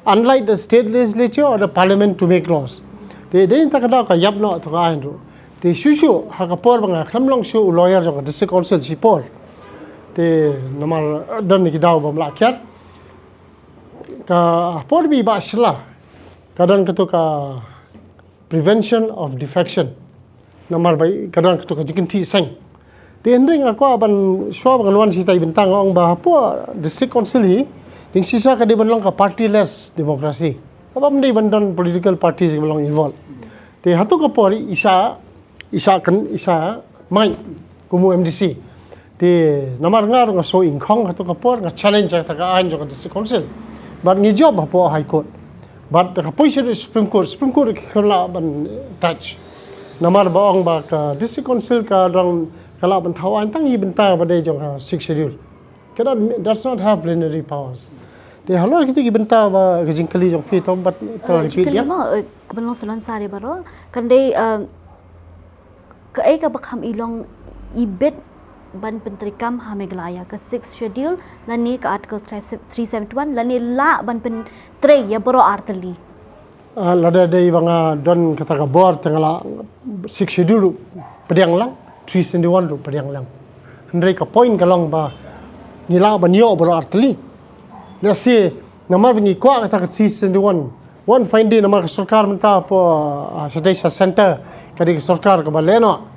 unlike the state legislature or the parliament, to make laws. Te dei na kata ka daw ka ïap noh kato ka aiñ ruh. Te shuh shuh ha ka por ba nga khlem long shuh u lawyer jong ka District Council shipor. Te namar don ki daw bym lah kiar. Ka por ba i Bah Shylla, ka don kato ka Prevention of Defection. Namar ba ka don kato ka jingkynthih seng. Te hynrei nga kwah ban, shuwa ba ngan wan sha ita i bynta, nga ong ba hapoh District Council hi, jingshisha ka dei ban long ka partyless democracy. Kaba ym dei ban don political parties kiba long involved. Te hato ka por i shah, i shah kyn-, i shah mait kum u M D C. Te namar nga ruh nga shu ingkhong, hato ka por nga challenge ïa kata ka aiñ jong ka District Council. Bad ngi jop hapoh High Court. Bad ka poi sha Supreme Court, Supreme Court ki khlem lah ban touch. Namar ba ong ba ka District Council ka dang, ka lah ban thaw aiñ tang ha i bynta ba dei jong ka Sixth Schedule. Ka don, does not have plenary powers. Te halor kita ki bynta ba ka jingkylli jong phi to, bad to, eh, repeat ïa. Jingkylli mo, eh, ka ban long sa lon sari baroh. Kan dei, eh, kaei kaba kham i long i bit ban pyntreikam ha Meghalaya, ka Sixth Schedule lane ka Article three seventy-one lane lah ban pyntrei ïa baroh artylli. Ah, lada dei ba nga don kata ka bor te nga la Sixth Schedule ruh pdiang lang, three seventy-one ruh pdiang lang. Hynrei ka point ka long ba ngi lah ban ïoh baroh artylli. Lehse namar ba ngi kwah kata ka three seventy-one, one fine day namar ka sorkar mynta hapoh, ah, shatei sha centre ka dei ka sorkar kaba leh noh.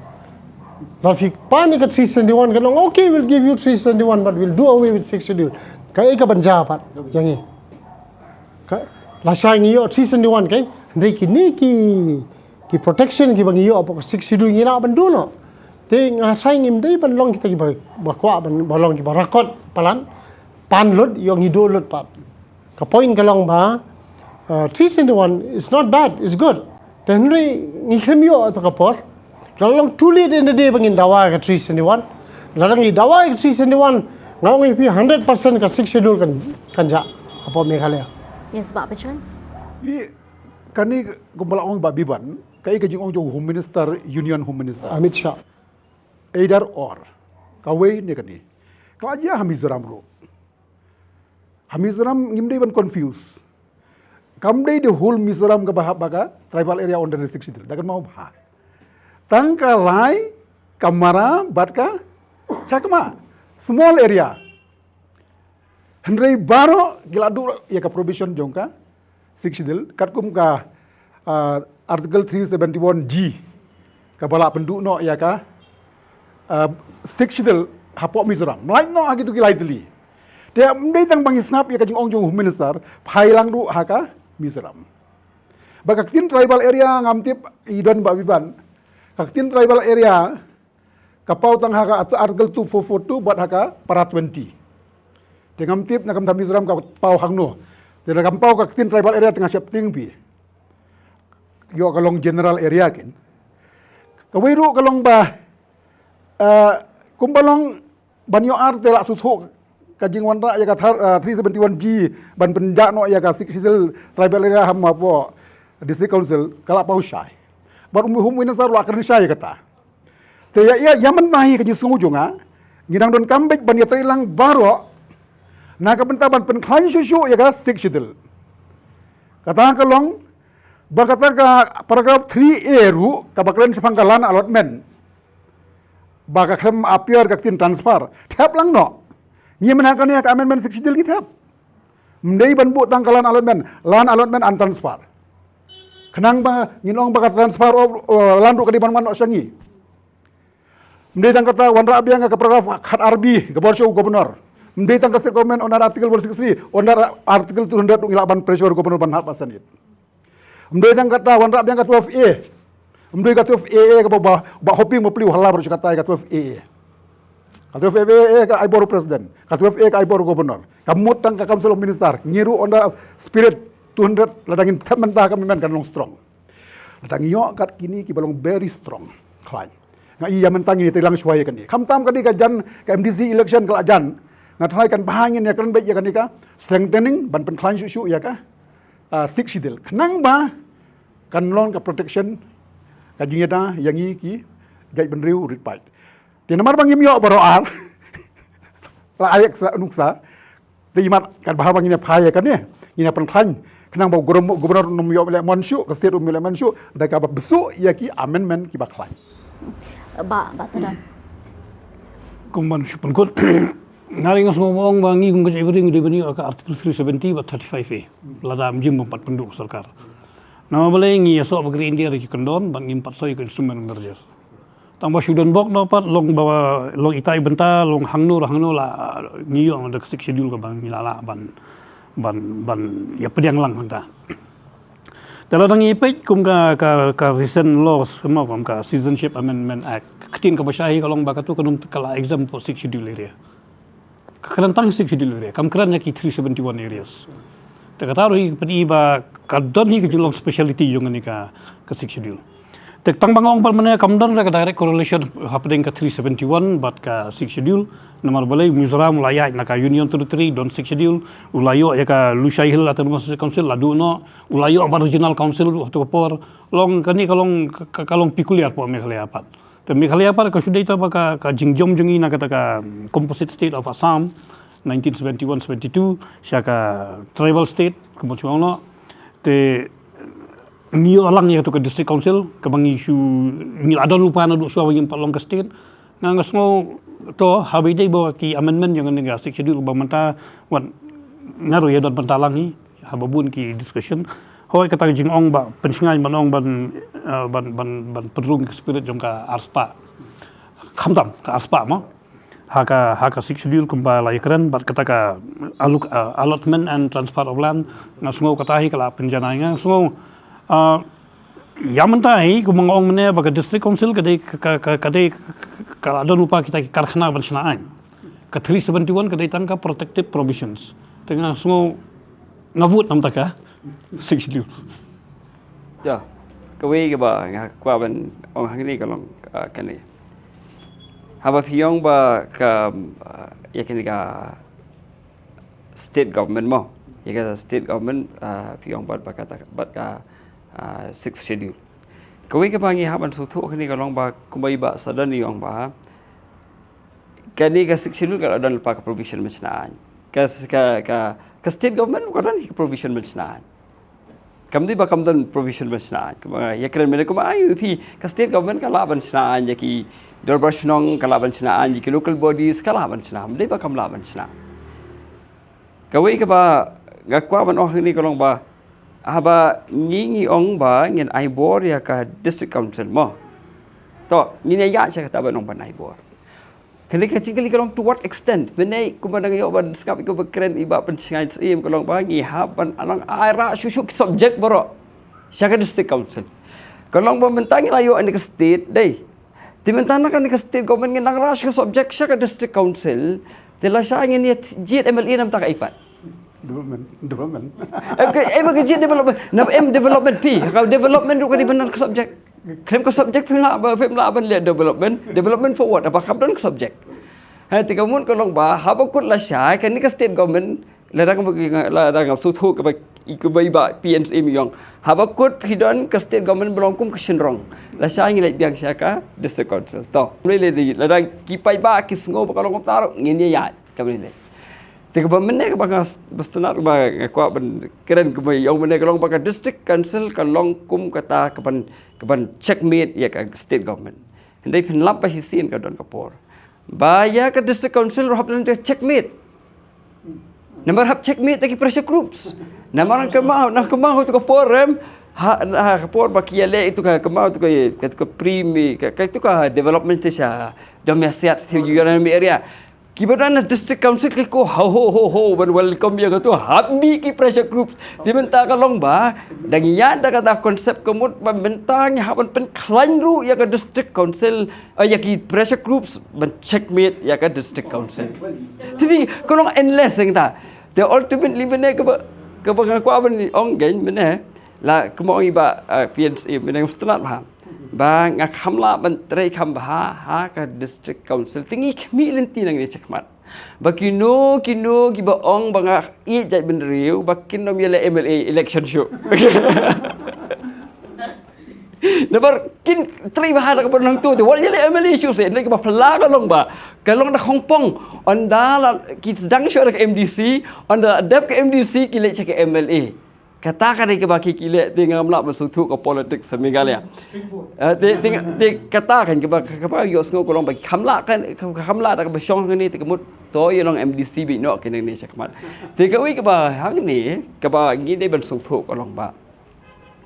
Lada phi pan ïa ka three seventy-one, kan ong, "Okay, we'll give you three seventy-one, but we'll do away with Sixth Schedule." Kaei kaban jia pat ïa ngi? Ka, lashai ngi ïoh three seventy-one, kaei? Hynrei kine ki, ki protection kiba ngi ïoh hapoh ka Sixth Schedule ngi lah ban duh noh. Te nga tharai ngim dei ban long kita kiba, ba kwah ban, ba long kiba rakot palat, pan lut, ïoh ngi duh lut pat. Ka point ka long ba, uh, three seventy-one is not bad, it's good. Te hynrei ngi khlem ïoh ha kato ka por. Ka long too late in the day ba ngin dawa ïa ka three seventy-one. Lada ngi dawa ïa ka three seventy-one, Nga ong ïa phi, hundred percent ka Sixth Schedule kan, kan jah hapoh Meghalaya. Yes, Bah Pynshoi. Phi, kane kumba la ong Bah Biban, kaei ka jingong jong u Home Minister, Union Home Minister. Amit Shah. Either or. Kawei ne kane. Ka la jia ha Mizoram ruh. Ha Mizoram ngim dei ban confuse. Kam dei the whole Mizoram kaba hap ba ka tribal area under the Sixth Schedule. Da kynmaw bha. Tang ka Lai, ka Mara bad ka Chakma. Small area. Hynrei baroh ki la duh ïa ka provision jong ka Sixth Schedule, katkum ka, ah, Article three seventy-one G, kaba la pynduh noh ïa ka, ah, Sixth Schedule hapoh Mizoram. Mlien noh ha kitu ki lai tylli. Te ym dei tang ba ngi sngap ïa ka jingong jong u Home Minister, phai lang ruh ha ka Mizoram. Ba ka ktien tribal area ngam tip i don Bah Biban. Ka ktien tribal area ka paw tang ha ka Article two four four two bad ha ka Para twenty. Te ngam tip na ka bynta Mizoram ka paw hangno. Te lada kam paw ka ktien tribal area te nga sheptieng phi. Ïoh ka long general area kin. Kawei ruh ka long ba, eh, kumba long ban ïoh ar te la sngewthuh ka jingwanrah ïa ka thar, eh, three seventy-one G ban pynjah noh ïa ka Sixth Schedule tribal area ha ma poh District Council ka la paw shai. Bad u Home Minister u la kren shai ïa kata. Te ïa, ïa, ïa mynta hi ka jingsngew jong nga, ngi dang donkam beit ban ïatreilang baroh na ka bynta ban pynkhlaiñ shuh shuh ïa ka Sixth Schedule. Kata ka long ba kata ka paragraph three A ruh kaba kren shaphang ka land allotment, ba ka khlem appear ka ktien transfer. Thep lang noh. Ngi mynta kane ka amendment Sixth Schedule ngi thep. Ym dei ban buh tang ka land allotment, land allotment and transfer. Khnang ba ngin ong ba ka transfer of, uh, land ruh ka dei ban wan noh sha ngi. Ym dei tang kata, wanrah biang ka paragraph khat R B kaba wan sha u governor. Ym dei tang ka state government under article one sixty-three, under article two hundred ruh ngi lah ban pressure governor ban hap ban sangeh. Ym dei tang kata, wanrah biang ka twelve A. Ym dei ka twelve A A kaba ba, ba hoping ba pliw hala baroh shi katta ka twelve A A. Ka twelve A A ka ai bor u president. Ka twelve A ka ai bor u governor. Ka mut tang ka council of minister. Ngi ruh under spirit two hundred, lada ngin thep mynta ka amendment kan long strong. Lada ngi ïoh kat kine kiba long very strong. Khlaiñ. Nga i ïa mynta ngin ïatreilang shuwa ïa kane. Khamtam ka dei ka jan ka M D C election ka la jan. Nga tharai kan bha ngin ïakren beit ïa kane ka strengthening ban pynkhlaiñ shuh shuh ïa ka, ah, Sixth Schedule. Khnang ba kan long ka protection, ka jingïada ïa ngi ki jaitbynriew rit paid. Te namar ba ngim ïoh baroh ar, la ai sa nuksa. Te imat kan bha ba ngin ïa phai ïa kane, ngin ïa pynkhlaiñ. Khnang ba u governor, governor um ïoh lehmon shuh, ka state um ïoh lehmon shuh, da kaba bsut ïa ki amendment kiba khlaiñ. Bah, Bah Sadar. Kum ban shu pynkut. Nga ri nga sngewbha ong ba ngi kum ka jaitbynriew ngi dei ban ïoh ka Article three seventy bad thirty-five A. Lada ym jin bym pat pynduh ka sorkar. Namar balei ngi ïasoh ba ka ri India ruh ki kyndon bad ngim pat soi ka instrument merger. Tang ba shu don bok noh pat long ba long itai bynta long hangno hangno la ngi ïoh da ka Sixth Schedule kaba ngi la lah ban ban ban ïa pdiang lang hangta. Te lada ngi peit kum ka ka ka recent laws, kum ka Citizenship Amendment Act, ka ktien kaba shai ka long ba katu ka num ka la exempt for Sixth Schedule area. Ka kren tang Sixth Schedule area, kam kren ïa ki three seventy-one areas. Te kata ruh hi ka pyni ba ka don hi ka jinglong speciality jong kane ka, ka Sixth Schedule. Te tang ba nga ong pat mynne kam don ka direct correlation hapdeng ka three seventy-one bad ka Sixth Schedule. Namar balei Mizoram u la ïaid na ka Union Territory, don Sixth Schedule, u la ïoh ïa ka Lushai Hill Autonomous District Council, la duh noh, u la ïoh ba Regional Council ha kato ka por. Long kane ka long ka, ka long peculiar hapoh Meghalaya pat. Te Meghalaya pat ka shu dei tang ba ka, ka jingjom jong ngi na kata ka, mm, composite state of Assam, nineteen seventy-one seventy-two, sha ka tribal state, kumba shu ong noh. Te ngi ïoh lang ïa kato ka district council, kaba ngi shu, ngi la don lypa naduh shuwa ba ngim pat long ka state. Nga nga sngew to, haba ïadei bad ki amendment jong kane ka Sixth Schedule ba mynta, wat nga ruh ïa don bynta lang hi, haba bun ki discussion. Hooid kata ka jingong ba pynshngaiñ ban ong ban, eh, ban, ban, ban pynrung ka spirit jong ka arspah. Khamtam ka arspah mo. Ha ka, ha ka Sixth Schedule kumba la ïakren bad kata ka alloc-, eh, allotment and transfer of land, nga sngew kata hi ka la pynjanai, nga sngew, eh, ïa mynta hi kumba nga ong mynne ba ka District Council ka dei ka, ka, ka, ka dei ka la don lypa kita ki karkhana ban shna aiñ. Ka three seventy-one ka dei tang ka protective provisions. Te nga sngew nga vote namar ka Sixth Schedule. Ja, kawei kaba nga kwah ban ong hangne ka long, ah, kane. Haba phi ong ba ka, ah, ïa kane ka state government mo. Ïa ka state government, ah, phi ong bad ba ka, bad ka, ah, sixth schedule. Kawei kaba ngi hap ban sngewthuh kane ka long ba kumba i Bah Sadon i ong ba kane ka sixth schedule ka la don lypa ka provision ban shna aiñ. Ka, ka, ka, ka state government ka don hi ka provision ban shna aiñ. Kam dei ba kam don provision ban shna aiñ. Kumba ïa kren mynne kumba ai phi ka state government ka lah ban shna aiñ ïa ki dorbar shnong, ka lah ban shna aiñ ïa ki local bodies, ka lah ban shna. Kam dei ba kam lah ban shna. Kawei kaba nga kwah ban ong hangne ka long ba haba ngi ngi ong ba ngin ai bor ïa ka district council mo. To, ngin ïa ïaid sha kata ban ong ban ai bor. Kane ka jingkylli ka long to what extent? Mynne kumba dang ïoh ban sngap ïa kaba kren i Bah Pynshngaiñ Syiem ka long ba ngi hap ban nang ai rah shuh shuh ki subject baroh sha ka district council. Ka long ba mynta ngi la ïoh ïa ka state dei. Te mynta na kane ka state government ngi nang rah shuh ki subject sha ka district council. Te lashai ngin ïa jied M L A namar ka ipat. Development, development. Em ka, em ka jied development. Na em development phi. Ka development ruh ka dei ban don ka subject. Khlem ka subject phim lah ba, phim lah ban leh development. Development for what? Haba kam don ka subject. Ha, te ka mut ka long ba haba kut lashai kane ka state government lada ka, lada ka sngewthuh kaba, kaba i Bah P N C M i ong. Haba kut phi don ka state government ba long kum ka shynrong. Lashai ngi leit biang sha ka district council. To, lei lei lada ki paidbah ki sngew ba ka long kumta ruh ngin ïa ïaid. Kaba lei lei. Te kaba mynne kaba nga s-, ba sngewtynnat ba nga kwah ban kren kumba i ong mynne ka long ba ka district council ka long kum kata kaban, kaban checkmate ïa ka state government. Hynrei phin lap ba shisien ka don ka por ba ïa ka district council ruh hap don ka checkmate. Namar hap checkmate da ki pressure groups. Namar nang kynmaw, nang kynmaw tu ka por em, ha, ha ka por ba ki ïaleh itu ka, kynmaw tu ka, ka tu ka primi, ka, ka tu ka development te sha dom ïa siat sha ïa area. Kiba don na district council ki ko ho ho ho ho ban welcome ïa ka tu hap mih ki pressure groups. Te mynta ka long ba dang ïaid da kata concept ka mut ba mynta ngi hap ban pynkhlaiñ ruh ïa ka district council, eh, ïa ki pressure groups ban checkmate ïa ka district council. Te phi ka long endless ïa kata. Te ultimately mynne kaba, kaba nga kwah ban ong kein mynne la kumba ong i Bah, eh, P N C M mynne nga sngewtynnat bha. Ba nga kham lah ban trei kham bha ha ka district council. Te ngi khmih lynti nangne shakhmat. Ba kino kino kiba ong ba nga ïeit jaitbynriew ba kin ym ïaleh M L A election shuh. Namar kin trei bha da kaba nangtu te wat ïaleh M L A shuh seh. Hynrei kaba phylla ka long ba ka long da khongpong. Ynda la ki sdang shuh da ka M D C, ynda la dep ka M D C ki leit sha ka M L A. Kata ka dei kaba ki, ki leh, te ngam lah ban sngewthuh ka politics ha Meghalaya. Eh, te, te, te kata kan kaba, kaba ïohsngew ka long ba ki kham lah kan, kham lah da kaba shong hangne te ka mut to ïa long M D C beit noh kane shakhmat. Te kawei kaba hangne kaba ngi dei ban sngewthuh ka long ba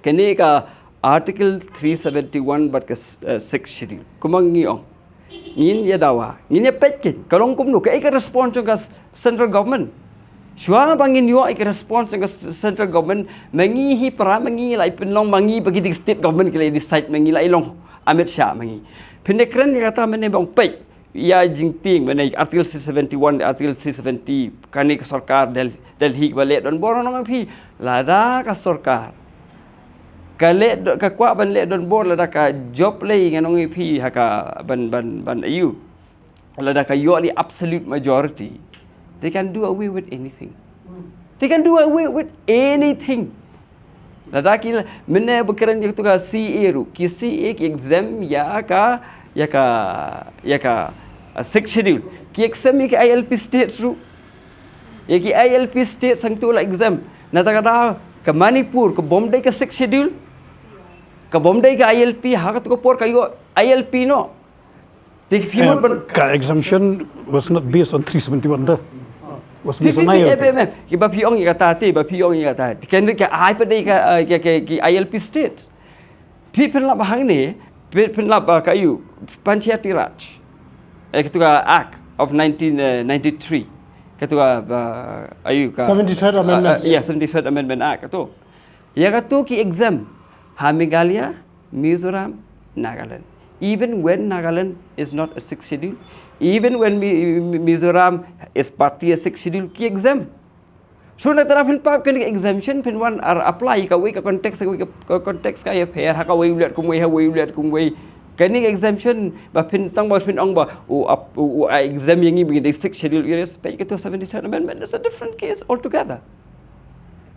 kane ka Article three seventy-one bad ka, eh, Sixth Schedule. Kumba ngi ong. Ngin ïa dawa, ngin ïa peit kein, ka long kumno, kaei ka response jong ka s-, central government. Shuwa ba ngin ïoh ïa ka response jong ka s-, central government, ma ngi hi para, ma ngi la i pynlong, ma ngi ba ki dei state government ki la i decide, ma ngi la i long Amit Shah, ma ngi. Phin da kren ïa kata mynne ba ong peit, ïa jingtieng, mynne Article three seventy-one, Article three seventy, kane ka sorkar Del-, Delhi kaba leh donbor nong phi, lada ka sorkar ka leh do-, ka kwah ban leh donbor lada ka jop lei ngan ong ïa phi ha ka ban, ban, ban A U. Lada ka ïoh the absolute majority, they can do away with anything. They can do away with anything. Lada ki la, mynne ba kren ïa katu ka C A A ruh, ki C A A ki exempt ïa ka, ïa ka, ïa ka, uh, Sixth Schedule. Ki exempt ïa ki I L P states ruh. Ïa ki I L P states hangtu la exempt. Nata ka daw ka Manipur, ka bym dei ka Sixth Schedule, ka bym dei ka I L P, ha katu ka por ka ïoh I L P noh. Te ki phi mut ban ka exemption was not based on three seventy-one, though. Was based on I L P. Ki ba phi ong ïa kata te, ba phi ong ïa kata. Kan ka ai pat dei ka, uh, ka, ka, ki I L P states. Phi pynlap hangne, phi pynlap, uh, ka ayu, Panchayati Raj. Eh, katu ka Act of nineteen, uh, ninety-three. Katu ka, uh, ayu ka, seventy-third uh, uh, Amendment. Yeah, seventy-third Amendment Act katu. Ïa katu ki exempt ha Meghalaya, Mizoram, Nagaland. Even when Nagaland is not a Sixth Schedule, even when Mi-, Mi-, Mizoram is partly a Sixth Schedule, ki exempt. So na taraf phin pap kane ka exemption phin wan ar apply kawei ka context, kawei ka, ka context ka ïapher, ha kawei u leh kumwei, ha kawei u leh kumwei. Kane ka exemption ba phin tang ba phin ong ba u ap u, u a exempt ïa ngi ba ngi dei sixth schedule areas, peit ka tu seventy-third amendment, it's a different case altogether.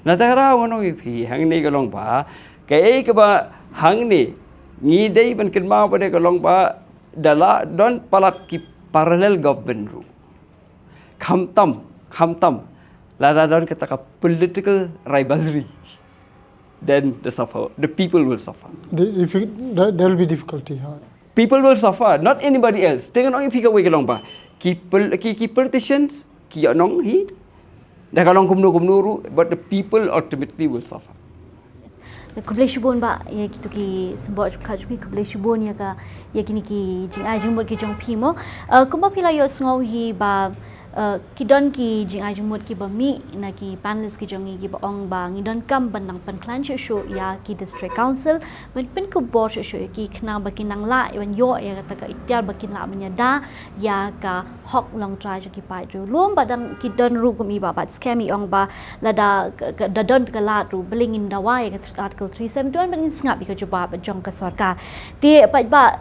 Na ta ka daw ngan ong ïa phi hangne ka long ba kaei kaba hangne ngi dei ban kynmaw ba dei ka long ba da la don palat ki parallel government ruh. Khamtam, khamtam lada don kata ka political rivalry, then the suffer, the people will suffer. The diffi- there there will be difficulty. Huh? People will suffer, not anybody else. Teng ngan ong ïa phi kawei ka long ba ki pol- ki ki politicians ki ïa nong hi da ka long kumno kumno ruh, but the people ultimately will suffer. Khublei shibun bah ïa kito ki symboh jingkha jong phi, khublei shibun ïa ka ïa kine ki jingai jingmut ki jong phi mo. Uh, kumba phi la ïohsngew hi ba uh, ki don ki jingai jingmut kiba mih na ki panelist ki jong ngi kiba ong ba ngi donkam ban nang pynkhlaiñ shuh shuh ïa ki district council, ban pynkupbor shuh shuh ïa ki khnang ba kin nang lah ban ïoh ïa kata ka iktiar ba kin lah ban ïada ïa ka hok longtrai jong ki paid riewlum. Ba dang ki don ruh kum i Bah Batskhem i ong ba lada ka- ka- da don ka lad ruh balei ngin dawa ïa ka Article three seventy-one, ba ngin sngap ïa ka jubab jong ka sorkar. Te paid Bah,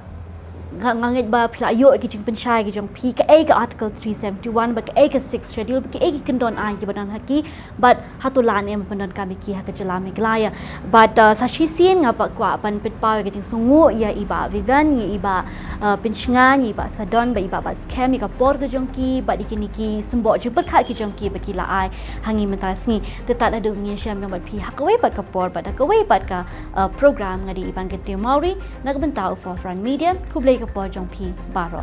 nga nga ngeit ba phi la ïoh ïa ki jingpynshai ki jong phi, kaei ka Article three seventy-one, ba kaei ka Sixth Schedule, ba kaei ki kyndon aiñ kiba don ha ki, bad hato lah ne em ban donkam ïa ki ha ka jylla Meghalaya. Bad uh, sa shisien nga pat kwah ban pynpaw ïa ka jingsngewnguh ïa i Bah Vivian, ïa i Bah uh, Pynshngaiñ, i Bah Sadon bad i Bah Batskhem ïa ka por ka jong ki bad ïa kine ki symboh jingpyrkhat ki jong ki ba ki la ai ha ngi mynta ka sngi. Te tad haduh ngin ïashem biang bad phi ha kawei pat ka por bad ha kawei pat ka uh, program, nga dei Iban Kyntew Mawrie na ka bynta u Forefront Media. Khublei ka por jong phi baroh.